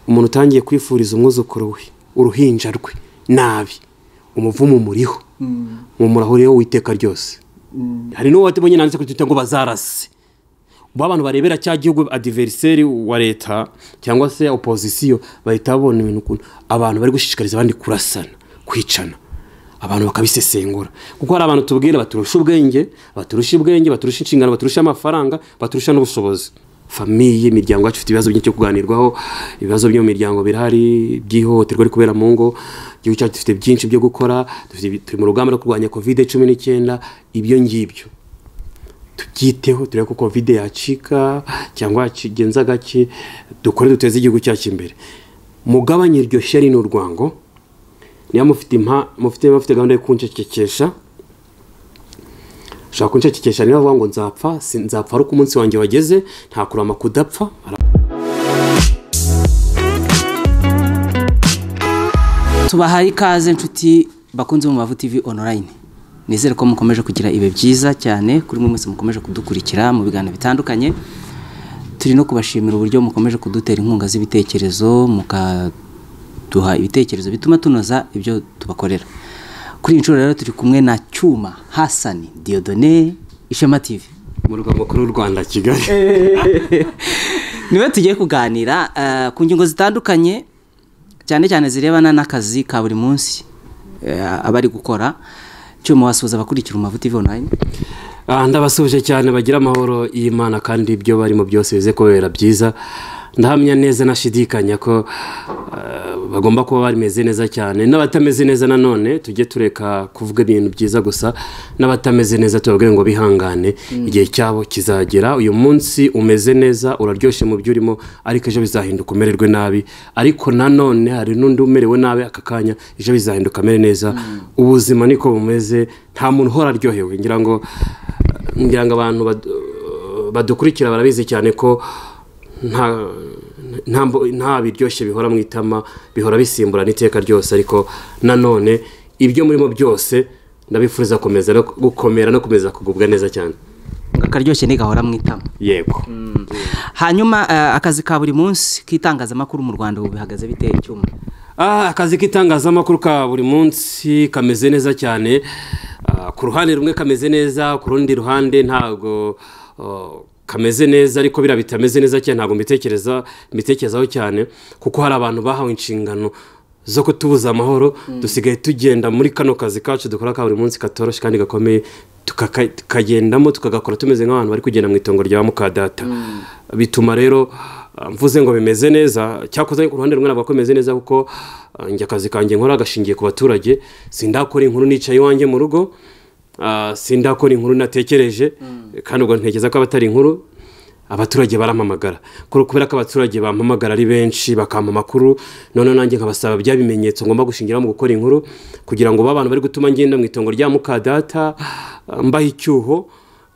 Umuntu utangiye kwifuriza umwuzukuru we uruhinja rwe nabi, umuvumo muriho mumurahuriyeho witeka ryose. Hari n'uwo watubonye nanditse kuri Twitter ngo bazarase. Ubu abantu barebera cya gihugu adversaire wa leta cyangwa se opposition bahita babona ibintu ukuntu abantu bari gushishikariza abandi kurasana, kwicana, abantu bakabisesengura. Kuko hari abantu tubwira baturusha ubwenge, baturusha ubwenge, baturusha inshingano, baturusha amafaranga, baturusha n'ubushobozi. Famille, imiryango yacu ifite ibibazo byinshi byo kuganirwaho, ibibazo byo mu miryango birahari, by'ihohoterwa riri kubera mu ngo, igihugu cyacu dufite byinshi byo gukora, turi mu rugamba rwo kurwanya COVID-19, ibyo ngibyo tubyiteho, turebe ko Covid yacika cyangwa yakigenza gake, dukore duteze igihugu cyacu imbere. Mugabanye iryo shyari n'urwango. Niba mufite mufite gahunda yo kuncecekesha, ushaka kuncecekesha niba bavuga ngo nzapfa, nzapfa ari uko umunsi wanjye wageze, nta kurama kudapfa. Tubahaye ikaze inshuti bakunze mu Umubavu TV online. Nizere ko mukomeje kugira ibihe byiza cyane kuri mwe mwese mukomeje kudukurikira mu biganiro bitandukanye. Turi no kubashimira uburyo mukomeje kudutera inkunga z'ibitekerezo, mukaduha ibitekerezo bituma tunoza ibyo tubakorera. Kuri iyi nshuro rero turi kumwe na Cyuma Hassan Dieudonné, Ishema TV, Umurwa mukuru w'u Rwanda Kigali. Niwe tugiye kuganira ku ngingo zitandukanye cyane cyane zirebana n'akazi ka buri munsi abari gukora. Cyuma, wasuhuza abakurikira Umubavu TV online? Ndabasuhuje cyane, bagira amahoro y'Imana kandi ibyo barimo byose bize kubera byiza. Ndahamya neza nashidikanya ko bagomba kuba barimeze neza cyane, n'abatameze neza nanone tujye tureka kuvuga ibintu byiza gusa, n'abatameze neza tubabwire ngo bihangane, igihe cyabo kizagera. Uyu munsi umeze neza uraryoshye mu byo urimo, ariko ejo bizahinduka umererwe nabi, ariko nanone hari n'undi umerewe nabi aka kanya, ejo bizahinduka amere neza. Ubuzima niko bumeze, nta muntu uhora aryohewe. Ngira ngo abantu badukurikira barabizi cyane ko nta biryoshye bihora mu itama, bihora bisimburana iteka ryose. Ariko nanone ibyo murimo byose ndabifuriza komeza no gukomera no komeza kugubwa neza cyane. Akaryoshye ntigahora mu itama. Yego. Hanyuma akazi ka buri munsi k'itangazamakuru mu Rwanda ubu bihagaze bite, Cyuma? Akazi k'itangazamakuru ka buri munsi kameze neza cyane. Ku ruhande rumwe kameze neza, ku rundi ruhande ntabwo kameze neza, ariko biriya bitameze neza cyane ntabwo mbitekerezaho cyane, kuko hari abantu bahawe inshingano zo kutubuza amahoro. Dusigaye tugenda muri kano kazi kacu dukora ka buri munsi katoroshye kandi gakomeye, tukagendamo tukagakora tumeze nk'abantu bari kugenda mu itongo rya mukadata. Bituma rero mvuze ngo bimeze neza, cyakoze ku ruhande rumwe ntabwo komeze neza, kuko njye akazi kanjye nkora gashingiye ku baturage. Sindakora inkuru nicaye iwanjye mu rugo, sindakora inkuru natekereje, kandi ubwo ntekereza ko abatari inkuru abaturage barampamagara. Kubera ko abaturage bampamagara ari benshi bakampa amakuru, none nanjye nkabasaba bya bimenyetso ngomba gushingira mu gukora inkuru, kugira ngo abantu bari gutuma ngenda mu itongo rya mukadata mbaha icyuho,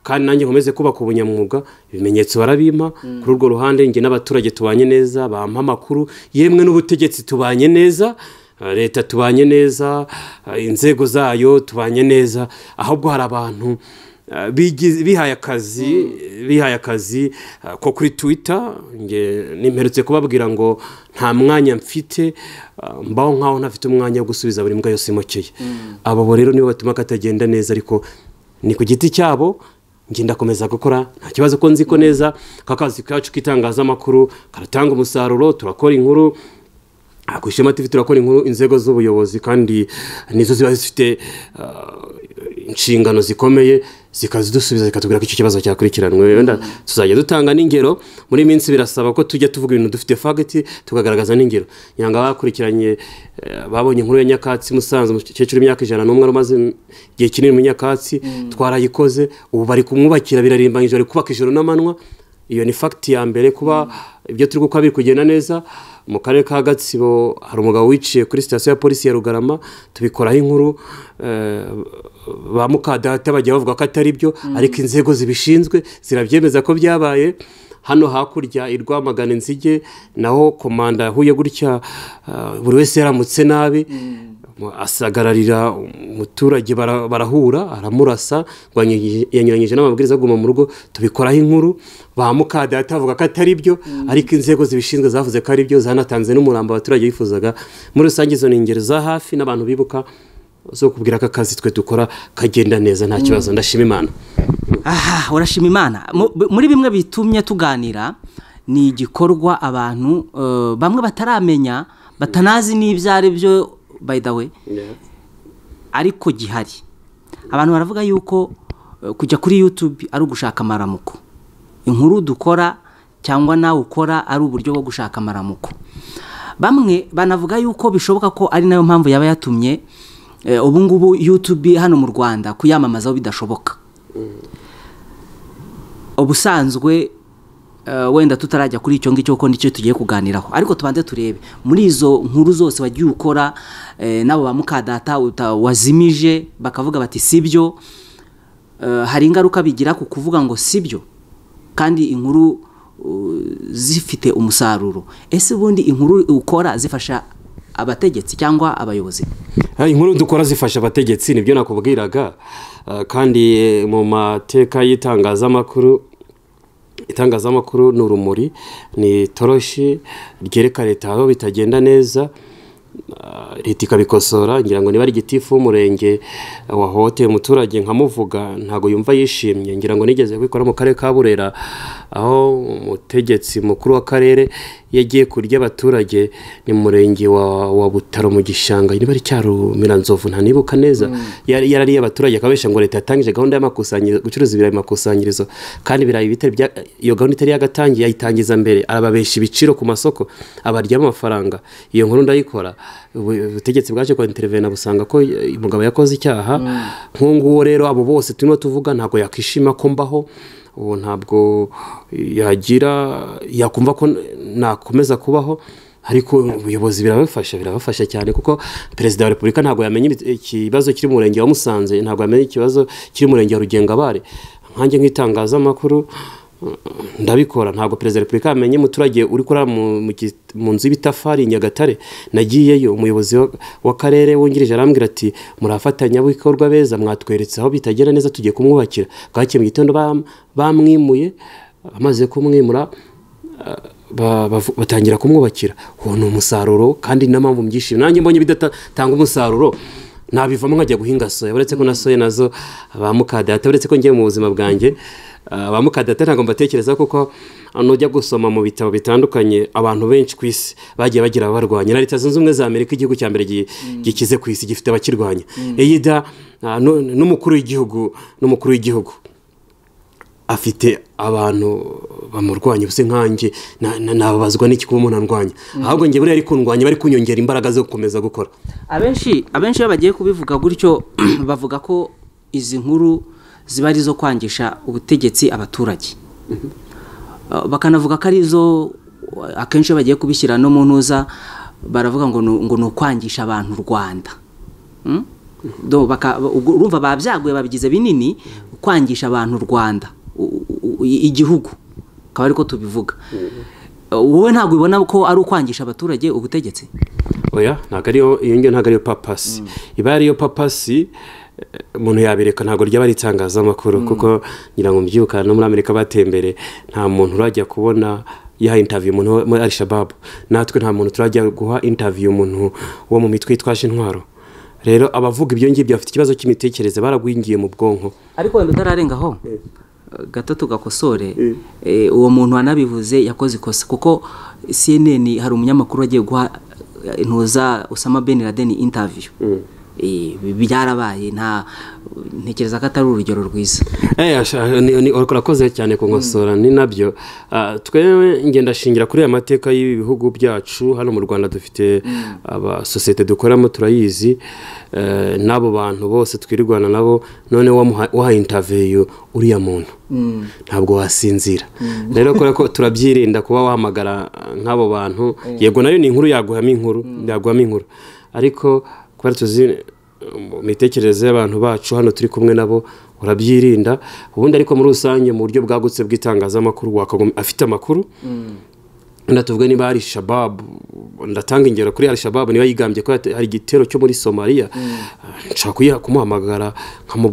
kandi nanjye nkomeze kubaka ubunyamwuga. Ibimenyetso barabimpa. Kuri urwo ruhande njye n'abaturage tubanye neza, bampa amakuru, yemwe n'ubutegetsi tubanye neza, leta tubanye neza, inzego zayo tubanye neza. Ahubwo hari abantu bihaye akazi ko kuri Twitter. Nge nimperutse kubabwira ngo nta mwanya mfite, mbaho nkaho ntafite umwanya wo gusubiza buri mbwa yose imokeye. Abo rero nibo batuma katagenda neza, ariko ni ku giti cyabo. Nge ndakomeza gukora nta kibazo, ko nzi ko neza kakazi kacu k'itangazamakuru karatanga umusaruro. Turakora inkuru ku Ishema TV, turakora inkuru inzego z'ubuyobozi kandi nizo ziba zifite inshingano zikomeye, zikazidusubiza zikatubwira ko icyo kibazo cyakurikiranwe. Wenda tuzajya dutanga n'ingero muri minsi, birasaba ko tujya tuvuga ibintu dufite fact, tukagaragaza n'ingero. Nyanga bakurikiranye babonye inkuru ya Nyakatsi Musanze, umukecuru w'imyaka 101 umaze igihe kinini mu Nyakatsi, twarayikoze. Ubu bari kumwubakira, birarimbanyije, bari kubaka ijoro n'amanywa. Iyo ni fact ya mbere, kuba ibyo turi gukora biri kugenda neza. Mu karere ka Gatsibo hari umugabo wiciye kuri sitasiyo ya polisi ya Rugarama, tubikoraho inkuru. Ba mukadata bajya bavuga ko atari byo, ariko inzego zibishinzwe zirabyemeza ko byabaye. Hano hakurya i Rwamagana Nzige naho komanda yahuye gutya, buri wese yaramutse nabi. Asagararira umuturage, barahura, aramurasa ngo yanyuranyije n'amabwiriza yo kuguma mu rugo. Tubikoraho inkuru, ba mukadata avuga ko atari byo, ariko inzego zibishinzwe zavuze ko ari byo, zanatanze n'umurambo abaturage bifuzaga. Muri rusange izo ni ingero za hafi n'abantu bibuka zo kubwira ko akazi twe dukora kagenda neza, nta kibazo. Ndashima Imana. Aha, urashima Imana. Muri bimwe bitumye tuganira ni igikorwa abantu bamwe bataramenya, batanazi n'ibyo ari byo, by the way, ariko gihari. Abantu baravuga yuko kujya kuri YouTube ari ugushaka amaramuko, inkuru dukora cyangwa nawe ukora ari uburyo bwo gushaka amaramuko. Bamwe banavuga yuko bishoboka ko ari nayo mpamvu yaba yatumye ubu ngubu YouTube hano mu Rwanda kuyamamazaho bidashoboka. Ubusanzwe wenda tutarajya kuri icyo ngicyo kuko nicyo tugiye kuganiraho, ariko tubanze turebe muri izo nkuru zose wagiye ukora, nabo ba mukadata wazimije bakavuga bati sibyo, hari ingaruka bigira ku kuvuga ngo sibyo kandi inkuru zifite umusaruro. Ese ubundi inkuru ukora zifasha abategetsi cyangwa abayobozi? Inkuru dukora zifasha abategetsi, nibyo nakubwiraga. Kandi mu mateka y'itangazamakuru, itangazamakuru ni urumuri, ni toroshi ryereka leta aho bitagenda neza, leta ikabikosora. Ngira ngo niba ari gitifu w'umurenge wahohoteye umuturage nkamuvuga, ntabwo yumva yishimye. Ngira ngo nigeze kubikora mu karere ka Burera, aho umutegetsi mukuru w'akarere yagiye kurya abaturage, ni mu murenge wa Butaro mu gishanga, niba ari Cyarumiranzovu ntanibuka neza. Yarariye abaturage akabesha ngo leta yatangije gahunda y'amakusanyirizo, gucuruza ibirayi mu makusanyirizo, kandi ibirayi bitari iyo gahunda itari yagatangiye, ayitangiza mbere, arababesha ibiciro ku masoko, abaryamo amafaranga. Iyo nkuru ndayikora, ubutegetsi bwaje kwa intervene busanga ko umugabo yakoze icyaha. Nk'uwo rero abo bose turimo tuvuga ntabwo yakishima ko mbaho, ubu ntabwo yagira yakumva ko nakomeza kubaho. Ariko ubuyobozi birabafasha cyane, kuko perezida wa repubulika ntabwo yamenya ikibazo kiri mu murenge wa Musanze, ntabwo yamenya ikibazo kiri mu murenge wa Rugengabare. Nkanjye nk'itangazamakuru ndabikora, ntabwo perezida wa repubulika yamenye umuturage uri kurara mu nzu y'ibitafari Nyagatare. Nagiyeyo, umuyobozi w'akarere wungirije arambwira ati murafatanyabikorwa beza, mwatweretse aho bitagera neza, tugiye kumwubakira. Bwakeye mu gitondo bamwimuye, amaze kumwimura batangira kumwubakira. Uwo ni umusaruro, kandi niyo mpamvu mbyishimiye. Nanjye mbonye bidatanga umusaruro nabivamo nkajya guhinga soya, uretse ko na soya nazo ba mukadata, uretse ko ngiye mu buzima bwanjye ba mukadata ntabwo mbatekereza, kuko nujya gusoma mu bitabo bitandukanye abantu benshi ku isi bagiye bagira ababarwanya. Na Leta Zunze Ubumwe za Amerika, igihugu cya mbere gikize ku isi, gifite abakirwanya. Eyida n'umukuru w'igihugu afite abantu bamurwanya. Ubuse nkanjye nababazwa n'iki kuba umuntu andwanya? Ahubwo njye buriya ari kundwanya, bari kunyongera imbaraga zo gukomeza gukora. Abenshi iyo bagiye kubivuga gutyo bavuga ko izi nkuru ziba ari izo kwangisha ubutegetsi abaturage, bakanavuga ko ari izo akenshi iyo bagiye kubishyira no mu ntuza baravuga ngo ni ukwangisha abantu u Rwanda. Urumva babyaguye babigize binini, kwangisha abantu u Rwanda, igihugu, akaba ariko tubivuga. Wowe ntabwo ubibona ko ari ukwangisha abaturage ubutegetsi? Oya, ntabwo ariyo, iyo ngiyo ntabwo ariyo papasi. Iba ariyo papasi umuntu yabireka, ntabwo ryaba ari itangazamakuru. Kuko ngira ngo mbyibuka no muri Amerika batembere, nta muntu urajya kubona yaha interview umuntu muri Al-Shabaab. Natwe nta muntu turajya guha interview umuntu wo mu mitwe yitwaje intwaro. Rero abavuga ibyo ngibyo bafite ikibazo cy'imitekerereze, baragwingiye mu bwonko. Ariko wenda utararengaho gato tugakosore, uwo muntu wanabivuze yakoze ikosa, kuko CNN hari umunyamakuru wagiye guha intuza Osama Ben Laden interview. Byarabaye, nta ntekereza ko atari urugero rwiza. Urakoze cyane kunkosora, ni nabyo. Twewe ngenda shingira kuri aya mateka y'ibi bihugu byacu. Hano mu Rwanda dufite abasosiyete dukoramo, turayizi, n'abo bantu bose twirirwana nabo. None waha interview uriya muntu ntabwo wasinzira. Rero kubera ko turabyirinda kuba wahamagara nk'abo bantu, yego nayo ni inkuru, yaguhamo inkuru, ariko kubera tuzi imitekerereze y'abantu bacu hano turi kumwe nabo, urabyirinda. Ubundi ariko muri rusange mu buryo bwagutse bw'itangazamakuru, afite amakuru, wenda tuvuge niba ari Shabaab Ndatanga ingero kuri Al-Shabaab, niba yigambye ko hari igitero cyo muri Somalia, nshaka kumuhamagara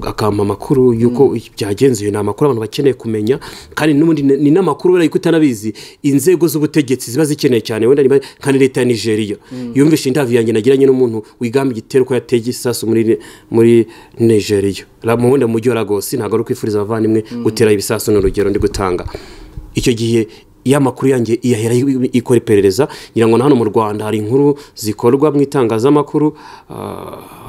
akampa amakuru y'uko byagenze. Ni amakuru abantu bakeneye kumenya, kandi n'ubundi ni n'amakuru buriya ko utanabizi inzego z'ubutegetsi ziba zikeneye cyane. Wenda niba nka leta ya Nigeria yumvishe interview yanjye nagiranye n'umuntu wigamba igitero ko yateye igisasu muri Nigeria, mu wundi mujyi wa Lagos, ntabwo ari ukwifuriza abavandimwe gutera ibisasu, ni urugero ndi gutanga. Icyo gihe iyo amakuru yanjye iyahera ikora iperereza. Ngira ngo na hano mu Rwanda hari inkuru zikorwa mu itangazamakuru,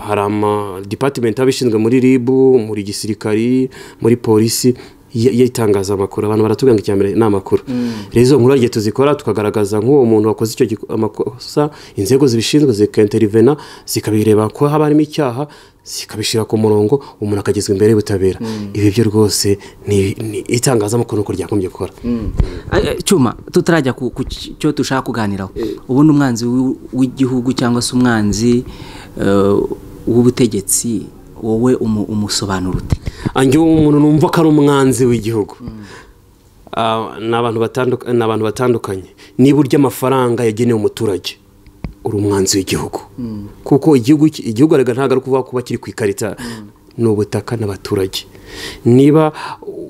hari ama department abishinzwe muri RIB, muri gisirikari, muri polisi y'itangazamakuru. Abantu baratubwira ngo icya mbere ni amakuru. Rero izo nkuru igihe tuzikora tukagaragaza nk'uwo muntu wakoze icyo amakosa, inzego zibishinzwe zikintervena, zikabireba ko haba harimo icyaha, zikabishyira ku murongo, umuntu akagezwa imbere y'ubutabera. Ibi byo rwose ni itangazamakuru uko ryagombye gukora. Cyuma, tutarajya ku cyo dushaka kuganiraho, ubundi umwanzi w'igihugu cyangwa se umwanzi w'ubutegetsi wowe umusobanura ute? Anjye umuntu numva ko ari umwanzi w'igihugu ni abantu batandukanye. Niba urya amafaranga yagenewe umuturage, uri umwanzi w'igihugu, kuko igihugu arega ntabwo ari ukuvuga kuba kiri ku ikarita, ni ubutaka n'abaturage. Niba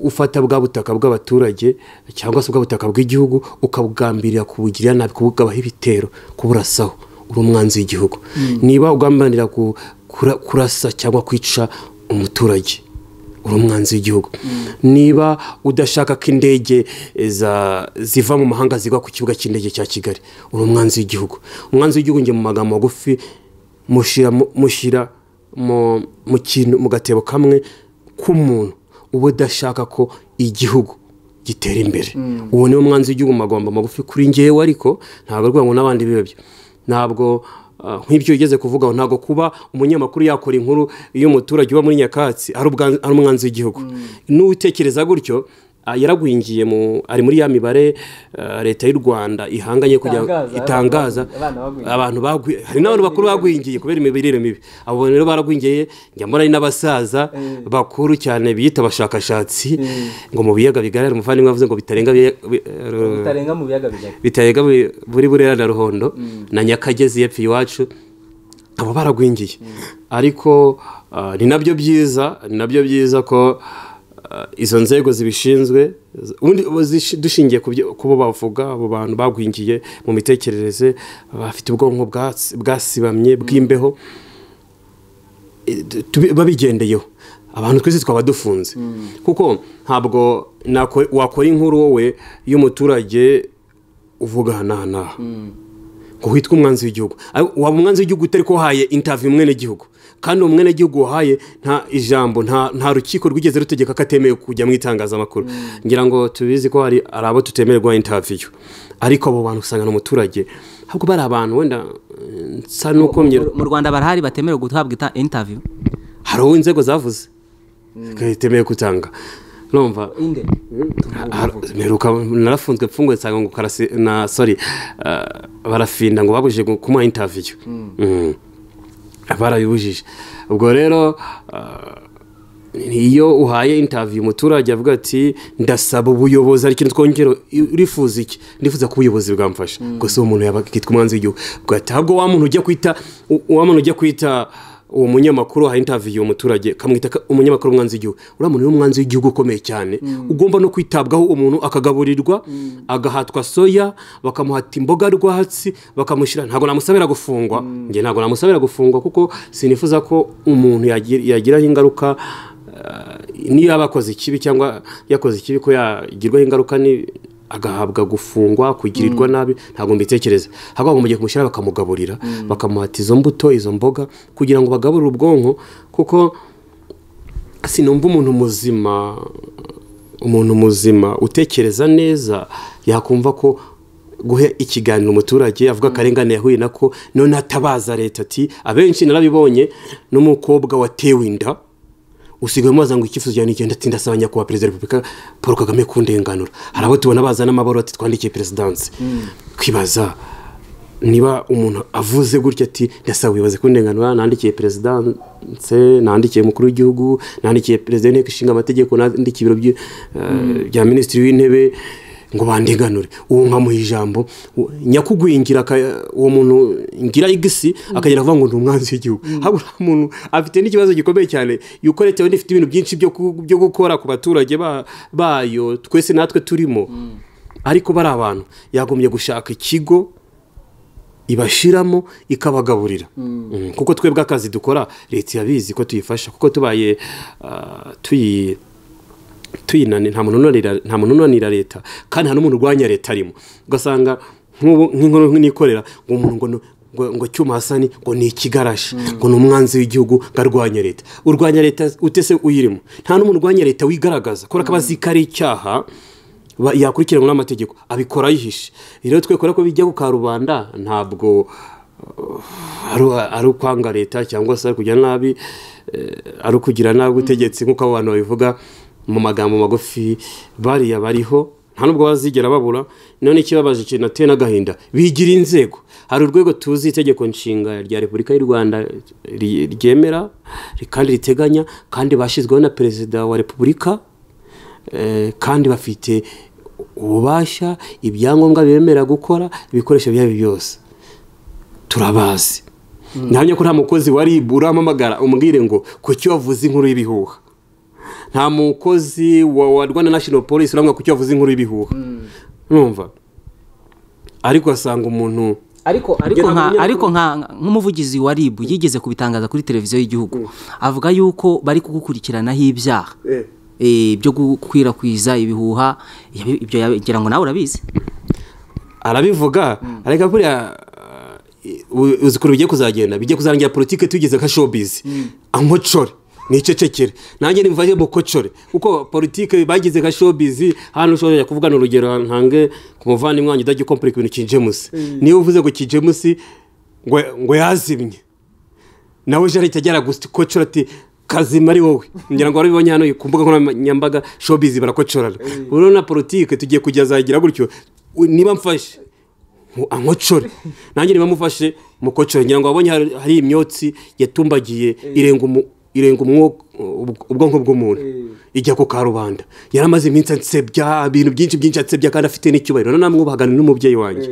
ufata bwa butaka bw'abaturage cyangwa se bwa butaka bw'igihugu ukabugambirira kubugirira nabi, kubugabaho ibitero, kuburasaho, uri umwanzi w'igihugu. Niba ugambanira kurasa cyangwa kwica umuturage, uri umwanzi w'igihugu. Niba udashaka ko indege ziva mu mahanga zigwa ku kibuga cy'indege cya Kigali, uri umwanzi w'igihugu. Umwanzi w'igihugu nge mu magambo magufi mushyira mu kintu, mu gatebo kamwe k'umuntu uba udashaka ko igihugu gitera imbere. Uwo niwo mwanzi w'igihugu mu magambo magufi kuri ngewe, ariko ntabwo rwego n'abandi bibyo. Ntabwo nk'ibyo ugeze kuvugaho, ntabwo kuba umunyamakuru yakora inkuru iyo umuturage uba muri nyakatsi ari umwanzi w'igihugu. N'utekereza gutyo yaragwingiye ari muri ya mibare leta y'u Rwanda ihanganye kugira itangaza abantu hari n'abantu bakuru bagwingiye kubera imibereho mibi. Abo rero baragwingiye, njya mbona ari n'abasaza bakuru cyane biyita abashakashatsi ngo mu biyaga bigari, umuvandimwe avuze ngo bitarenga mu biyaga bigari, bitarenga buri Burera na Ruhondo na Nyakagezi yepfo iwacu, abo baragwingiye. Ariko ni nabyo byiza ko izo nzego zibishinzwe, ubundi dushingiye ku bo bavuga, abo bantu bagwingiye mu mitekerereze, bafite ubwonko bwasibamye bw'imbeho, babigendeyeho abantu twese twaba dufunze. Kuko ntabwo wakora inkuru wowe y'umuturage uvuga aha n'aha ngo witwe umwanzi w'igihugu. Waba umwanzi w'igihugu utari ko wahaye interview umwenegihugu, kandi umwenegihugu wahaye nta ijambo, nta rukiko rwigeze rutegeka ko atemewe kujya mu itangazamakuru. Ngira ngo tubizi ko hari abo tutemererwa interview, ariko abo bantu usanga n'umuturage ahubwo bari abantu wenda nsa nuko mu Rwanda barahari batemerewe guhabwa interview. Hari uwo inzego zavuze itemewe gutanga. Numva narafunzwe mfunguye nsanga ngo na sorry barafinda ngo babujije kumuha interview, barabibujije. Ubwo rero iyo uhaye interview umuturage avuga ati ndasaba ubuyobozi, ari ikintu twongera urifuza iki, ndifuza ko ubuyobozi bwamfasha, gusa uwo muntu yaba kitwa umwanzi w'igihugu. Ahubwo wa muntu ujya kwita uwo munyamakuru aha interview umuturage kamwita umunyamakuru umwanzi w'igihugu, uriya muntu ni umwanzi w'igihugu ukomeye cyane, ugomba no kwitabwaho. Umuntu akagaburirwa, agahatwa soya, bakamuhata imboga rwatsi, bakamushyira. Ntabwo namusabira gufungwa, njye ntabwo namusabira gufungwa, kuko sinifuza ko umuntu yagiraho ingaruka niyo yaba akoze ikibi cyangwa yakoze ikibi ko yagirwaho ingaruka ni agahabwa gufungwa, kugirirwa nabi, ntabwo mbitekereza. Ahubwo mugiye kumushyira bakamugaburira, bakamuhata izo mbuto, izo mboga, kugira ngo bagaburire ubwonko. Kuko sinumva umuntu muzima utekereza neza yakumva ko guhe ikiganiro umuturage avuga akarengane yahuye nako, none atabaza leta ati abenshi narabibonye n'umukobwa watewe inda usigaye umubaza ngo icyifuzo cyawe ni iki, ati ndasaba nyakubahwa perezida wa repubulika Paul Kagame kundenganura. Hari abo tubona bazana amabaruwa ati twandikiye perezidansi. Kwibaza niba umuntu avuze gutya ati ndasaba ubuyobozi kundenganura, nandikiye perezidanse, nandikiye umukuru w'igihugu, nandikiye perezida w'inteko ishinga amategeko, nandikiye ibiro bya minisitiri w'intebe, ngo bandenganure, uwo nkamuha ijambo nyakugwingira uwo muntu ngira igisi akagera avuga ngo ndi umwanzi w'igihugu. Habura umuntu afite n'ikibazo gikomeye cyane yuko leta yari ifite ibintu byinshi byo gukora ku baturage bayo twese natwe turimo, ariko bari abantu yagombye gushaka ikigo ibashiramo ikabagaburira. Kuko twebwe akazi dukora leta yabizi ko tuyifasha, kuko tubaye tuyinane nta muntu unanira leta, kandi nta n'umuntu urwanya leta arimo. Ugasanga nk'inkuru nikorera ngo umuntu ngo Cyuma Hasani ngo ni ikigarashi, ngo ni umwanzi w'igihugu, ngo arwanya leta. Urwanya leta utese uyirimo? Nta n'umuntu urwanya leta wigaragaza, kubera ko abazi ko ari icyaha yakurikiranwa n'amategeko, abikora yihishe. Rero twekora ko bijya ku karubanda ntabwo ari ukwanga leta cyangwa se ari kugira nabi, ari ukugira nabi ubutegetsi nk'uko abo bantu babivuga mu magambo magufi. Bariya bariho nta nubwo bazigera babura. None ikibabaje ikintu ateye n'agahinda, bigira inzego. Hari urwego tuzi itegeko nshinga rya Repubulika y'u Rwanda ryemera kandi riteganya, kandi bashyizweho na Perezida wa Repubulika, kandi bafite ububasha, ibyangombwa bemera gukora, ibikoresho byabo byose turabazi. Ntamenya ko nta mukozi wa RIB uramamagara umbwire ngo kuki wavuze inkuru y'ibihuha. Nta mukozi wa Rwanda National Police uramwa kuki wavuze inkuru y'ibihuha. Numva ariko asanga umuntu ariko nka nk'umuvugizi wa RIB yigeze kubitangaza kuri televiziyo y'igihugu, avuga yuko bari kugukurikiranaho ibyaha byo gukwirakwiza ibihuha. Ibyo ngira ngo nawe urabizi. Arabivuga ariko buriya uzi ukuntu bigiye kuzagenda, bigiye kuzarangira politike tugeze nka showbiz, ankocore nicecekere nanjye nimvaye mukocore, kuko politike bagize nka showbiz. Hano ushobora kuvugana urugero ntange ku muvandimwe wanjye udajya ukomplika ibintu King James, niyo uvuze ngo King James ngo yazimye, nawe je ahita agera gukocora ati kazima ari wowe. Ngira ngo warabibonye hano ku mbuga nkoranyambaga showbiz barakocorana. Urabona politike tugiye kuzagira gutyo, niba mfashe ankocore nanjye niba mufashe mukocore. Ngira ngo wabonye hari imyotsi yatumbagiye irenga ubwonko bw'umuntu ijya ku karubanda. Yaramaze iminsi ansebya ibintu byinshi byinshi ansebya, kandi afite n'icyubahiro namwubahagana n'umubyeyi wanjye.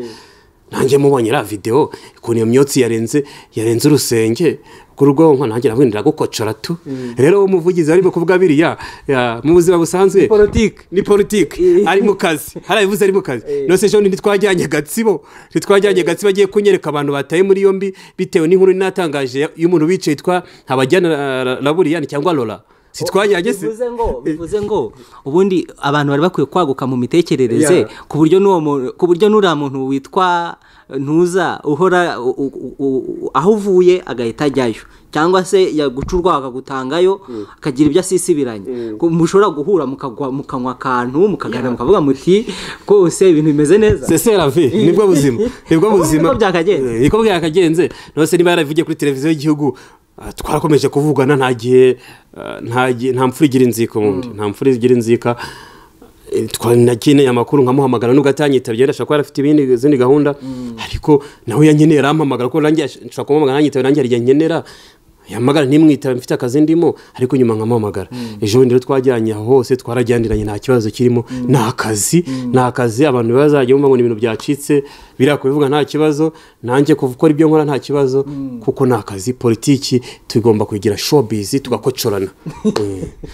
Nanjye mubonye ra video ukuntu iyo myotsi yarenze urusenge ku rwonko, nanjye navuye ndagukocora tu. Rero umuvugizi arimo kuvuga biriya mu buzima busanzwe ni politike, ari mu kazi, harabivuze ari mu kazi. Nose ejo ntitwajyanye Gatsibo agiye kunyereka abantu bataye muri yombi bitewe n'inkuru natangaje y'umuntu wicaye yitwa Habajyana Laburiyani cyangwa Lola. Sitwajyanye se bivuze ngo ubundi abantu bari bakwiye kwaguka mu mitekerereze, ku buryo ku buryo n'uriya muntu witwa ntuza uhora aho uvuye agahita ajyayo, cyangwa se yagucurwa akagutangayo akagira ibyo asisibiranye, mushobora guhura mukanywa akantu mukaganira mukavuga muti kose ibintu bimeze neza. C'est la vie, nibwo buzima, nibwo buzima niko byakagenze. Nose niba yaravugiye kuri televiziyo y'igihugu twarakomeje kuvugana, nta gihe nta mfura igira inzika, ubundi nta mfura igira inzika. Twanakeneye amakuru nkamuhamagara nubwo atanyitabye, ndashaka ko afite ibindi izindi gahunda, ariko nawe yankenera arampamagara, ko nanjye nshaka kumuhamagara nanyitabe, nanjye hari nkenera yamagara ntimwitabe mfite akazi ndimo, ariko nyuma nkamuhamagara. Ejo bundi rero twajyanye aho hose twarajyaniranye, nta kibazo kirimo, ni akazi, ni akazi. Abantu bazajya bumva ngo ni ibintu byacitse, biriya kubivuga nta kibazo, nanjye gukora ibyo nkora nta kibazo, kuko ni akazi. Politiki tugomba kugira showbiz tugakocorana.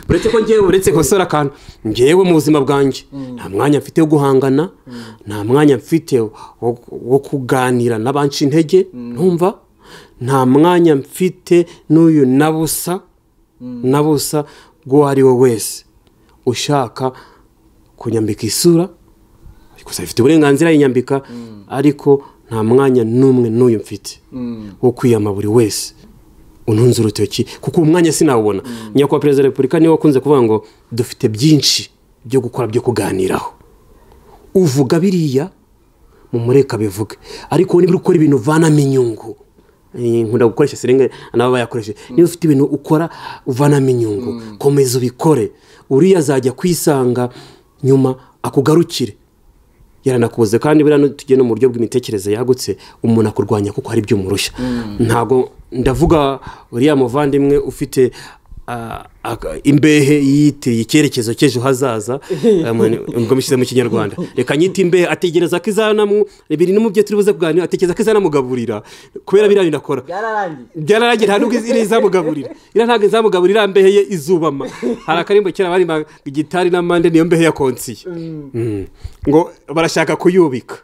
Uretse ko ngewe uretse kosora akantu, ngewe mu buzima bwanjye nta mwanya mfite wo guhangana, nta mwanya mfite wo kuganira n'abanci intege, ntumva nta mwanya mfite n'uyu nabusa bwo ari we wese ushaka kunyambika isura, gusa ifite uburenganzira yinyambika, ariko nta mwanya n'umwe n'uyu mfite wo kwiyama buri wese untunze urutoki, kuko umwanya sinawubona. Nyakubahwa Perezida wa Repubulika niwe wakunze kuvuga ngo dufite byinshi byo gukora byo kuganiraho, uvuga biriya mumureka bivuge, ariko niba ukora ibintu uvanamo inyungu, nkunda gukoresha serenge nabo bayakoreshe, niba ufite ibintu ukora uvanamo inyungu komeza ubikore, uriya azajya kwisanga nyuma akugarukire yaranakuze. Kandi buriya tugiye no mu buryo bw'imitekerereze yagutse, umuntu akurwanya kuko hari ibyo umurusha. Ntago ndavuga uriya muvandimwe ufite Imbehe yitiriye icyerekezo cy'ejo hazaza, ngo mbishyize mu Kinyarwanda, reka nyite imbehe, ategereza ko izanamu biri no mu byo turi buze kuganira, atekereza ko izanamugaburira kubera biriya bintu akora. Byararangiye, nta nubwo izamugaburira, iriya ntabwo izamugaburira, mbehe ye izubama. Hari akarimbo kera barimba gitari n'amande, niyo mbehe ya konsiye ngo barashaka kuyubika.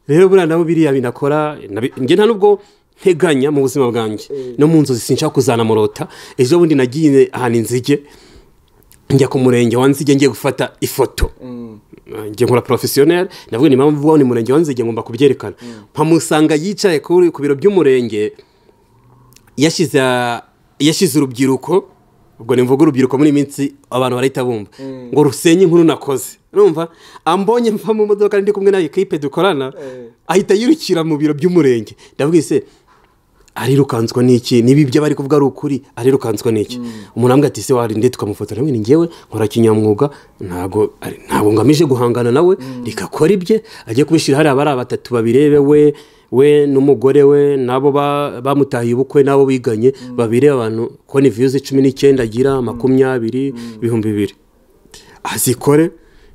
Rero buriya nabo biriya bintu akora, njye nta nubwo nteganya mu buzima bwanjye no mu nzozi sinshaka kuzanamurota. Ejo bundi nagiye ahantu Inzige, njya ku murenge wa Nzige ngiye gufata ifoto, njye nkora professionnel, ndavuga ni impamvu ni murenge wa Nzige ngomba kubyerekana. Mpamusanga yicaye ku biro by'umurenge, yashyize urubyiruko, ubwo nimvuga urubyiruko muri minsi abantu barahita bumva ngo rusenye inkuru nakoze. Urumva ambonye mva mu modoka ndi kumwe na equipe dukorana, ahita yirukira mu biro by'umurenge. Ndavuga ese arirukanswa n'iki? Niba ibyo bari kuvuga ari ukuri, arirukanswa n'iki? Umuntu ambwira ati se warinde tukamufotora, ni njyewe nkora kinyamwuga, ntago ngamije guhangana nawe, rikakora ibye agiye kubishyira hariya bari batatu babirebe, we n'umugore we nabo bamutahiye ubukwe nabo biganye babirebe, abantu ko ni views 19 agira 20 2000 azikore,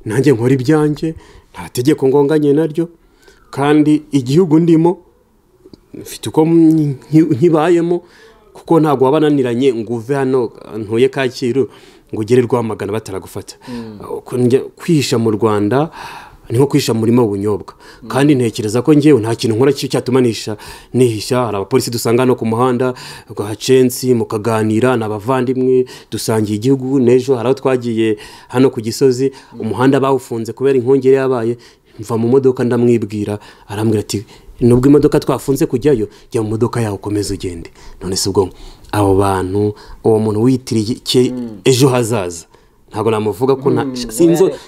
nanjye nkora ibyanjye, nta tegeko ngonganye naryo, kandi igihugu ndimo mfite uko nkibayemo, kuko ntabwo wabananiranye ngo uve hano ntuye Kacyiru ngo ugere Rwamagana bataragufata. Kwihisha mu Rwanda ni nko kwihisha mu murima w'ubunyobwa, kandi ntekereza ko ngewe nta kintu nkora cyatuma nihisha. Hari abapolisi dusanga no ku muhanda rwa Censi mukaganira n'abavandimwe dusangiye igihugu. N'ejo hari aho twagiye hano ku Gisozi, umuhanda bawufunze kubera inkongi yabaye, mva mu modoka ndamwibwira, arambwira ati nubwo imodoka twafunze kujyayo, jya mu modoka yawe ukomeze ugende. None se ubwo abo bantu, uwo muntu witiriye ejo hazaza ntabwo namuvuga ko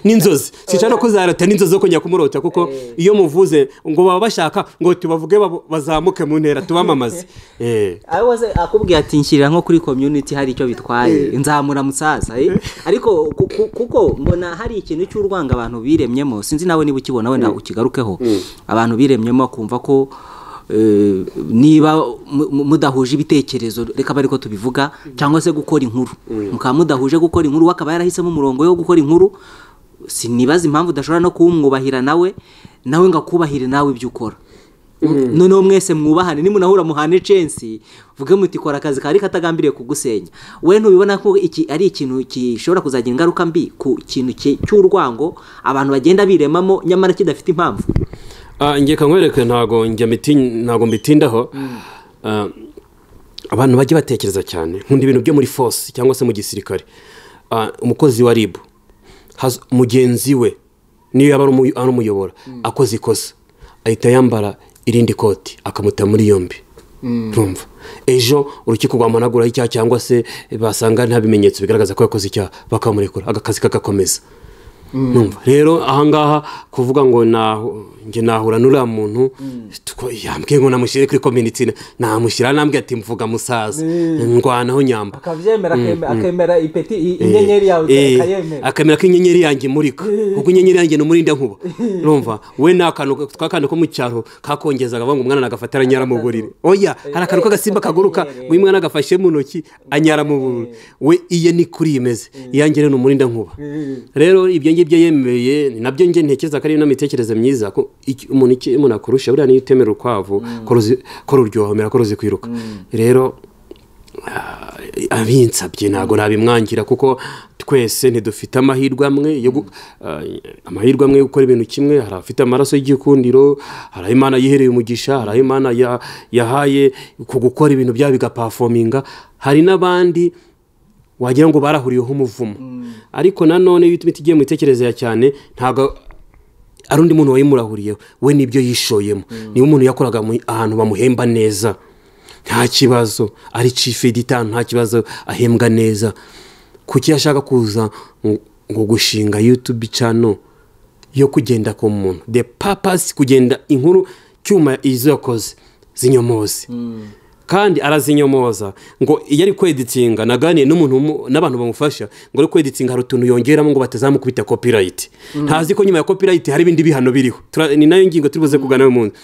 n'inzozi sinshaka no kuzarota n'inzozi zo kongera kumurota, kuko iyo muvuze ngo baba bashaka ngo tubavuge bazamuke mu ntera tubamamaze. Akubwiye ati nshyirira nko kuri community hari icyo bitwaye, nzamura musaza. Ariko kuko mbona hari ikintu cy'urwanga abantu biremyemo, sinzi nawe niba ukibona wenda ukigarukeho, abantu biremyemo kumva ko niba mudahuje ibitekerezo, reka bari ko tubivuga, cyangwa se gukora inkuru mukaba mudahuje gukora inkuru, akaba yarahisemo umurongo yo gukora inkuru, sinibaza impamvu udashobora no kumwubahira nawe ngakubahire nawe ibyo ukora. Noneho mwese mwubahane, nimunahura muhane chance, vuge muti kora akazi kari katagambiriye kugusenya. We ntubibona ko iki ari ikintu gishobora kuzagira ingaruka mbi ku kintu cy'urwango abantu bagenda biremamo nyamara kidafite impamvu? Ngiye kankwereke, ntago ntago mbitindaho. Abantu bajye batekereza cyane, nkunda ibintu byo muri force cyangwa se mu gisirikare. Umukozi wa RIB mugenzi we niyo yaba ari umuyobora akoze ikosa ahita yambara irindi koti akamuta muri yombi. Urumva ejo urukiko rwamanagura icyaha cyangwa se basanga nta bimenyetso bigaragaza ko yakoze icyaha, bakamurekura agakazi kagakomeza. Numva rero ahangaha kuvuga ngo nge nahura n'uriya muntu yambwiye ngo namushyire kuri community, namushyira nambwiye ati mvuga musaza ndwanaho nyamba, akabyemera, akemera ipeti inyenyeri yawe akayemera, akamera ko inyenyeri yanjye imurika, kuko inyenyeri yanjye ni umurinda nkuba. Urumva we n'akantu twakandi ko mu cyaro kakongezaga ngo umwana nagafata aranyara mu buriri, oya hari akantu k'agasimba kaguruka ngo umwana agafashe mu ntoki anyara mu buriri, we iye ni kuri imeze, iyanjye ni umurinda nkuba. Rero ibyo ngibyo yemeye nabyo nge ntekereza ko ari no mitekerereze myiza, ko umuntu akurusha buriya niyo utemera urukwavu ko ruryohomera ko ruzi kwiruka. Rero abinsabye ntago nabimwangira, kuko twese ntidufite amahirwe amwe yo amahirwe amwe yo gukora ibintu kimwe. Hari abafite amaraso y'igikundiro, hari aho Imana yihereye umugisha, hari aho Imana yahaye ku gukora ibintu byabo bigaperforminga, hari n'abandi wagira ngo barahuriyeho umuvumo. Ariko nanone iyo tugiye mu mitekerereze ya cyane, ntago ari undi muntu wayimurahuriyeho, we nibyo yishoyemo. Niba umuntu yakoraga ahantu bamuhemba neza nta kibazo, ari chief editor nta kibazo ahembwa neza, kuki yashaka kuza ngo gushinga YouTube channel yo kugenda ku muntu? The purpose kugenda inkuru cyuma izo yakoze zinyomoze, kandi arazinyomoza ngo iyo ari kweditinga, naganiye n'umuntu n'abantu bamufasha ngo ari kweditinga hari utuntu yongeramo ngo batazamukubita copyright. Ntazi ko nyuma ya copyright hari ibindi bihano biriho. Ni nayo ngingo turi buze kugana uyu munsi.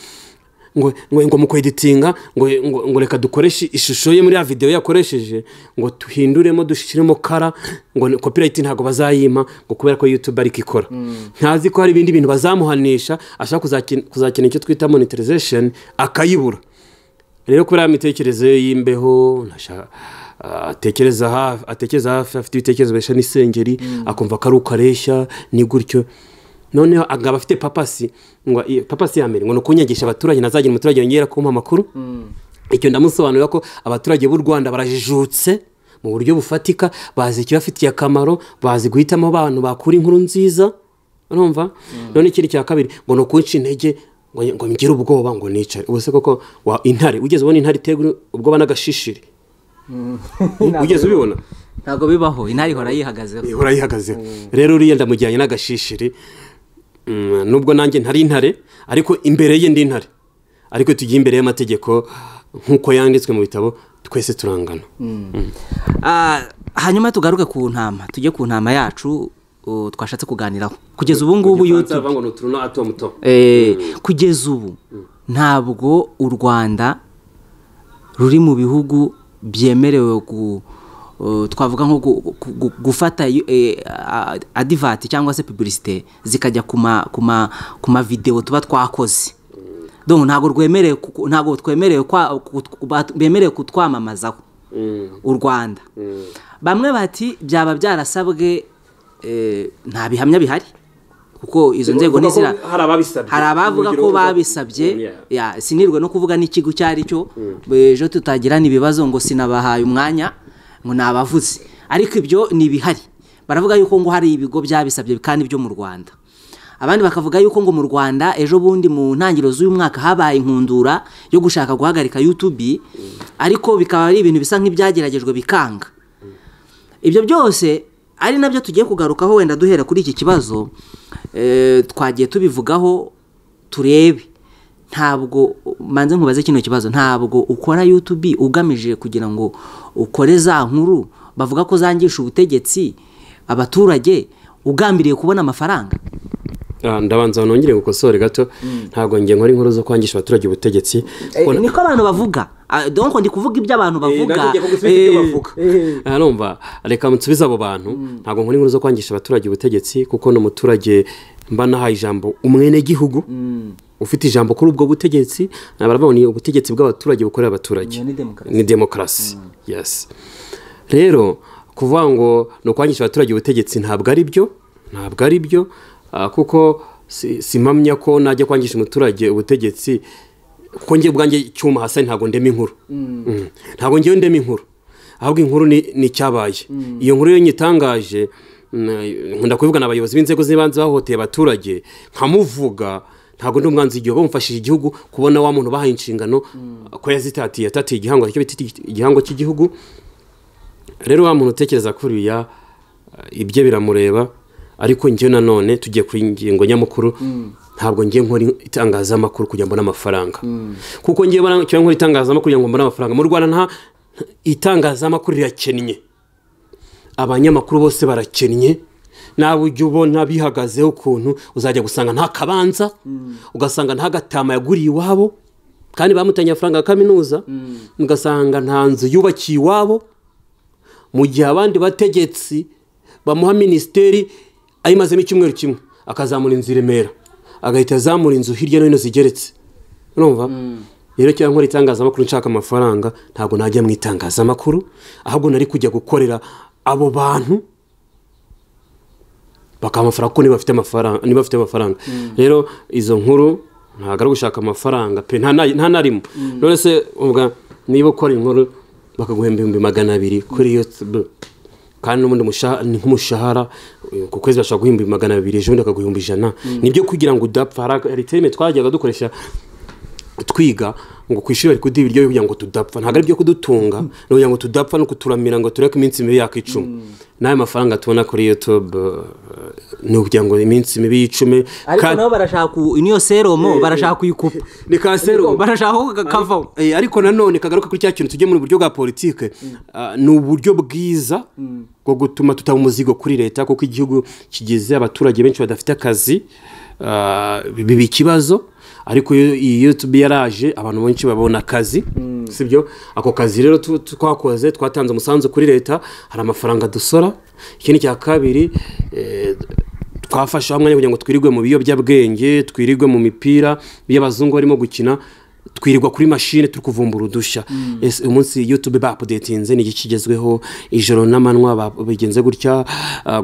ngo mu kweditinga ngo reka dukoreshe ishusho ye muri ya videwo yakoresheje, ngo tuhinduremo dushyiremo kara, ngo copyright ntabwo bazayima, ngo kubera ko YouTube ariko ikora. Ntazi ko hari ibindi bintu bazamuhanisha, ashaka kuzakina icyo twita monetization akayibura. Rero kubera imitekerereze y'imbeho, atekereza hafi, afite ibitekerezo besha n'isengeri, akumva ko ari ukareshya ni gutyo. Noneho agaba afite papasi, ngo papasi ya mbere ngo nukunyagisha abaturage, nazagira umuturage yongera kumpa amakuru. Icyo ndamusobanurira ko abaturage b'u Rwanda barajijutse mu buryo bufatika, bazi ikibafitiye akamaro, bazi guhitamo abantu bakura inkuru nziza, urumva. None ikindi cya kabiri ngo nukunca intege, ngo ngire ubwoba, ngo nicare. Ubu se koko intare, ugeze ubona intare iterwa ubwoba n'agashishiri? Ugeze ubibona? Ntabwo bibaho, intare ihora yihagazeho. Ihora yihagazeho. Rero uriya ndamujyanye n'agashishiri, nubwo nanjye ntari intare, ariko imbere ye ndi intare. Ariko tugiye imbere y'amategeko nk'uko yanditswe mu bitabo, twese turangana. Hanyuma tugaruke ku ntama, tujye ku ntama yacu twashatse kuganiraho. Kugeza ubu ngubu YouTube kugeza ubu ntabwo u Rwanda ruri mu bihugu byemerewe twavuga nko gufata adivati cyangwa se publicité zikajya kuma video tuba twakoze. Donc ntabwo rwemerewe, ntabwo twemerewe bemerewe kutwamamazaho u Rwanda. Bamwe bati byaba byarasabwe, nta bihamya bihari kuko izo nzego nizira, hari abavuga ko babisabye, ya sinirwe no kuvuga n'ikigo cyari cyo, ejo tutagirana ibibazo ngo sinabahaye umwanya ngo nabavuze, ariko ibyo ni bihari. Baravuga yuko ngo hari ibigo byabisabye kandi byo mu Rwanda. Abandi bakavuga yuko ngo mu Rwanda ejo bundi mu ntangiriro z'uyu mwaka habaye inkundura yo gushaka guhagarika YouTube, ariko bikaba ari ibintu bisa nk'ibyageragejwe bikanga. Ibyo byose ari nabyo tugiye kugarukaho wenda duhera kuri iki kibazo twagiye tubivugaho turebe. Ntabwo manze nkubaze kino kibazo, ntabwo ukora YouTube ugamije kugira ngo ukore za nkuru bavuga ko zangisha ubutegetsi abaturage, ugambiriye kubona amafaranga? Ndabanza nongere gukosore gato, ntabwo ngiye nkora inkuru zo kwangisha abaturage ubutegetsi. Niko abantu bavuga, donc ndi kuvuga ibyo abantu bavuga. Arumva, reka mutsubize abo bantu. Ntabwo nkora inkuru zo kwangisha abaturage ubutegetsi, kuko no muturage mba nahaye ijambo umwene gihugu ufite ijambo kuri ubwo butegetsi, baravuga ni ubutegetsi bw'abaturage bukorera abaturage, ni demokarasi. Yes. Rero kuvuga ngo no kwangisha abaturage ubutegetsi ntabwo ari byo, ntabwo ari byo, kuko simpamya ko najya kwangisha umuturage ubutegetsi, kuko ngiye ubwanjye Cyuma Hassan ntabwo ndema inkuru. Ntabwo ngiye ndema inkuru, ahubwo inkuru ni cyabaye. Iyo nkuru yo nyitangaje, nkunda kubivuga n'abayobozi b'inzego z'ibanze bahoteye abaturage, nkamuvuga. Ntabwo ndi umwanzi igihugu, bamufashije igihugu kubona wa muntu bahaye inshingano ko yazitatiye, yatatiye igihango, aricyo bita igihango cy'igihugu. Rero wa muntu utekereza kuriya ibye biramureba, ariko njye nanone tugiye kuri ingingo nyamukuru, ntabwo ngiye nkora itangazamakuru kugira ngo mbone amafaranga. Kuko ngiye nkora itangazamakuru kugira ngo mbone amafaranga. Mu Rwanda nta itangazamakuru rirakennye, abanyamakuru bose barakennye. Nawe ujya ubona bihagazeho ukuntu uzajya gusanga nta kabanza, ugasanga nta gatama yaguriye iwabo kandi bamutanye amafaranga ya kaminuza, ugasanga nta nzu yubakiye iwabo, mu gihe abandi bategetsi bamuha minisiteri ayimazemo icyumweru kimwe akazamura inzu i Remera, agahita azamura inzu hirya no hino zigeretse. Urumva? Rero cyangwa nkora itangazamakuru nshaka amafaranga, ntabwo najya mu itangazamakuru, ahubwo nari kujya gukorera abo bantu bakaha amafaranga, kuko niba bafite amafaranga. Rero izo nkuru ntabwo ari gushaka amafaranga pe, nta narimo. None se ubwa niba ukora inkuru bakaguhemba 200,000 kuri YouTube, kandi n'ubundi ni nk'umushahara ku kwezi bashobora guhemba 200, ejo bundi bakaguhemba 100, nibyo kugira ngo udapfa. Hari terme twajyaga dukoresha twiga ngo ku ishuri bari kuduha ibiryo kugira ngo tudapfa, ntabwo ari ibyo kudutunga, ni kugira ngo tudapfa no kuturamira ngo tureke iminsi mibi yakicuma. N'ayo mafaranga tubona kuri YouTube ni ukugira ngo iminsi mibi y'icume. Ariko nabo barashaka niyo seromo, barashaka kuyikupa, ni ka seromo barashaka kavaho. Ariko nanone kagaruka kuri cya kintu tujye mu buryo bwa politike, ni uburyo bwiza bwo gutuma tutaba umuzigo kuri leta, kuko igihugu kigeze abaturage benshi badafite akazi, biba ikibazo. Ariko iyi YouTube yaraje, abantu benshi babona akazi, sibyo? Ako kazi rero twakoze, twatanze umusanzu kuri leta, hari amafaranga dusora. Ikindi cya kabiri, twafashe hamwe kugira ngo twirirwe mu biyobyabwenge, twirirwe mu mipira y'abazungu barimo gukina, twirirwa kuri mashine turi kuvumbura udushya. Ese umunsi YouTube baupdatinze ni iki kigezweho? Ijoro n'amanywa bigenze gutya,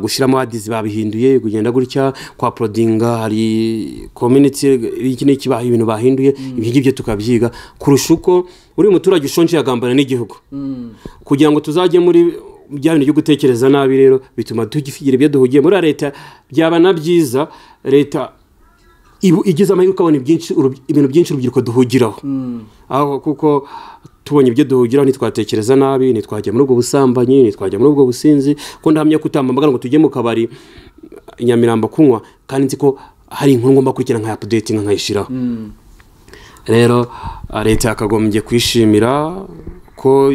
gushyiramo ads babihinduye kugenda gutya, kwa uploadinga hari community, iki n'iki, ibintu bahinduye, ibyo ngibyo tukabyiga kurusha uko uri umuturage ushonje yagambana n'igihugu kugira ngo tuzajye muri bya bintu byo gutekereza nabi. Rero bituma tugira ibyo duhugiye muri leta. Byaba na byiza leta igize amahirwe ukabona ibintu byinshi urubyiruko duhugiraho, aho kuko tubonye ibyo duhugiraho ntitwatekereza nabi, ntitwajya muri ubwo busambanyi, ntitwajya muri ubwo businzi. Ko ndahamya ko utampamagara ngo tujye mu kabari i Nyamirambo kunywa, kandi nzi ko hari inkuru ngomba kurikira nka updating nkayishyiraho. Rero leta yakagombye kwishimira ko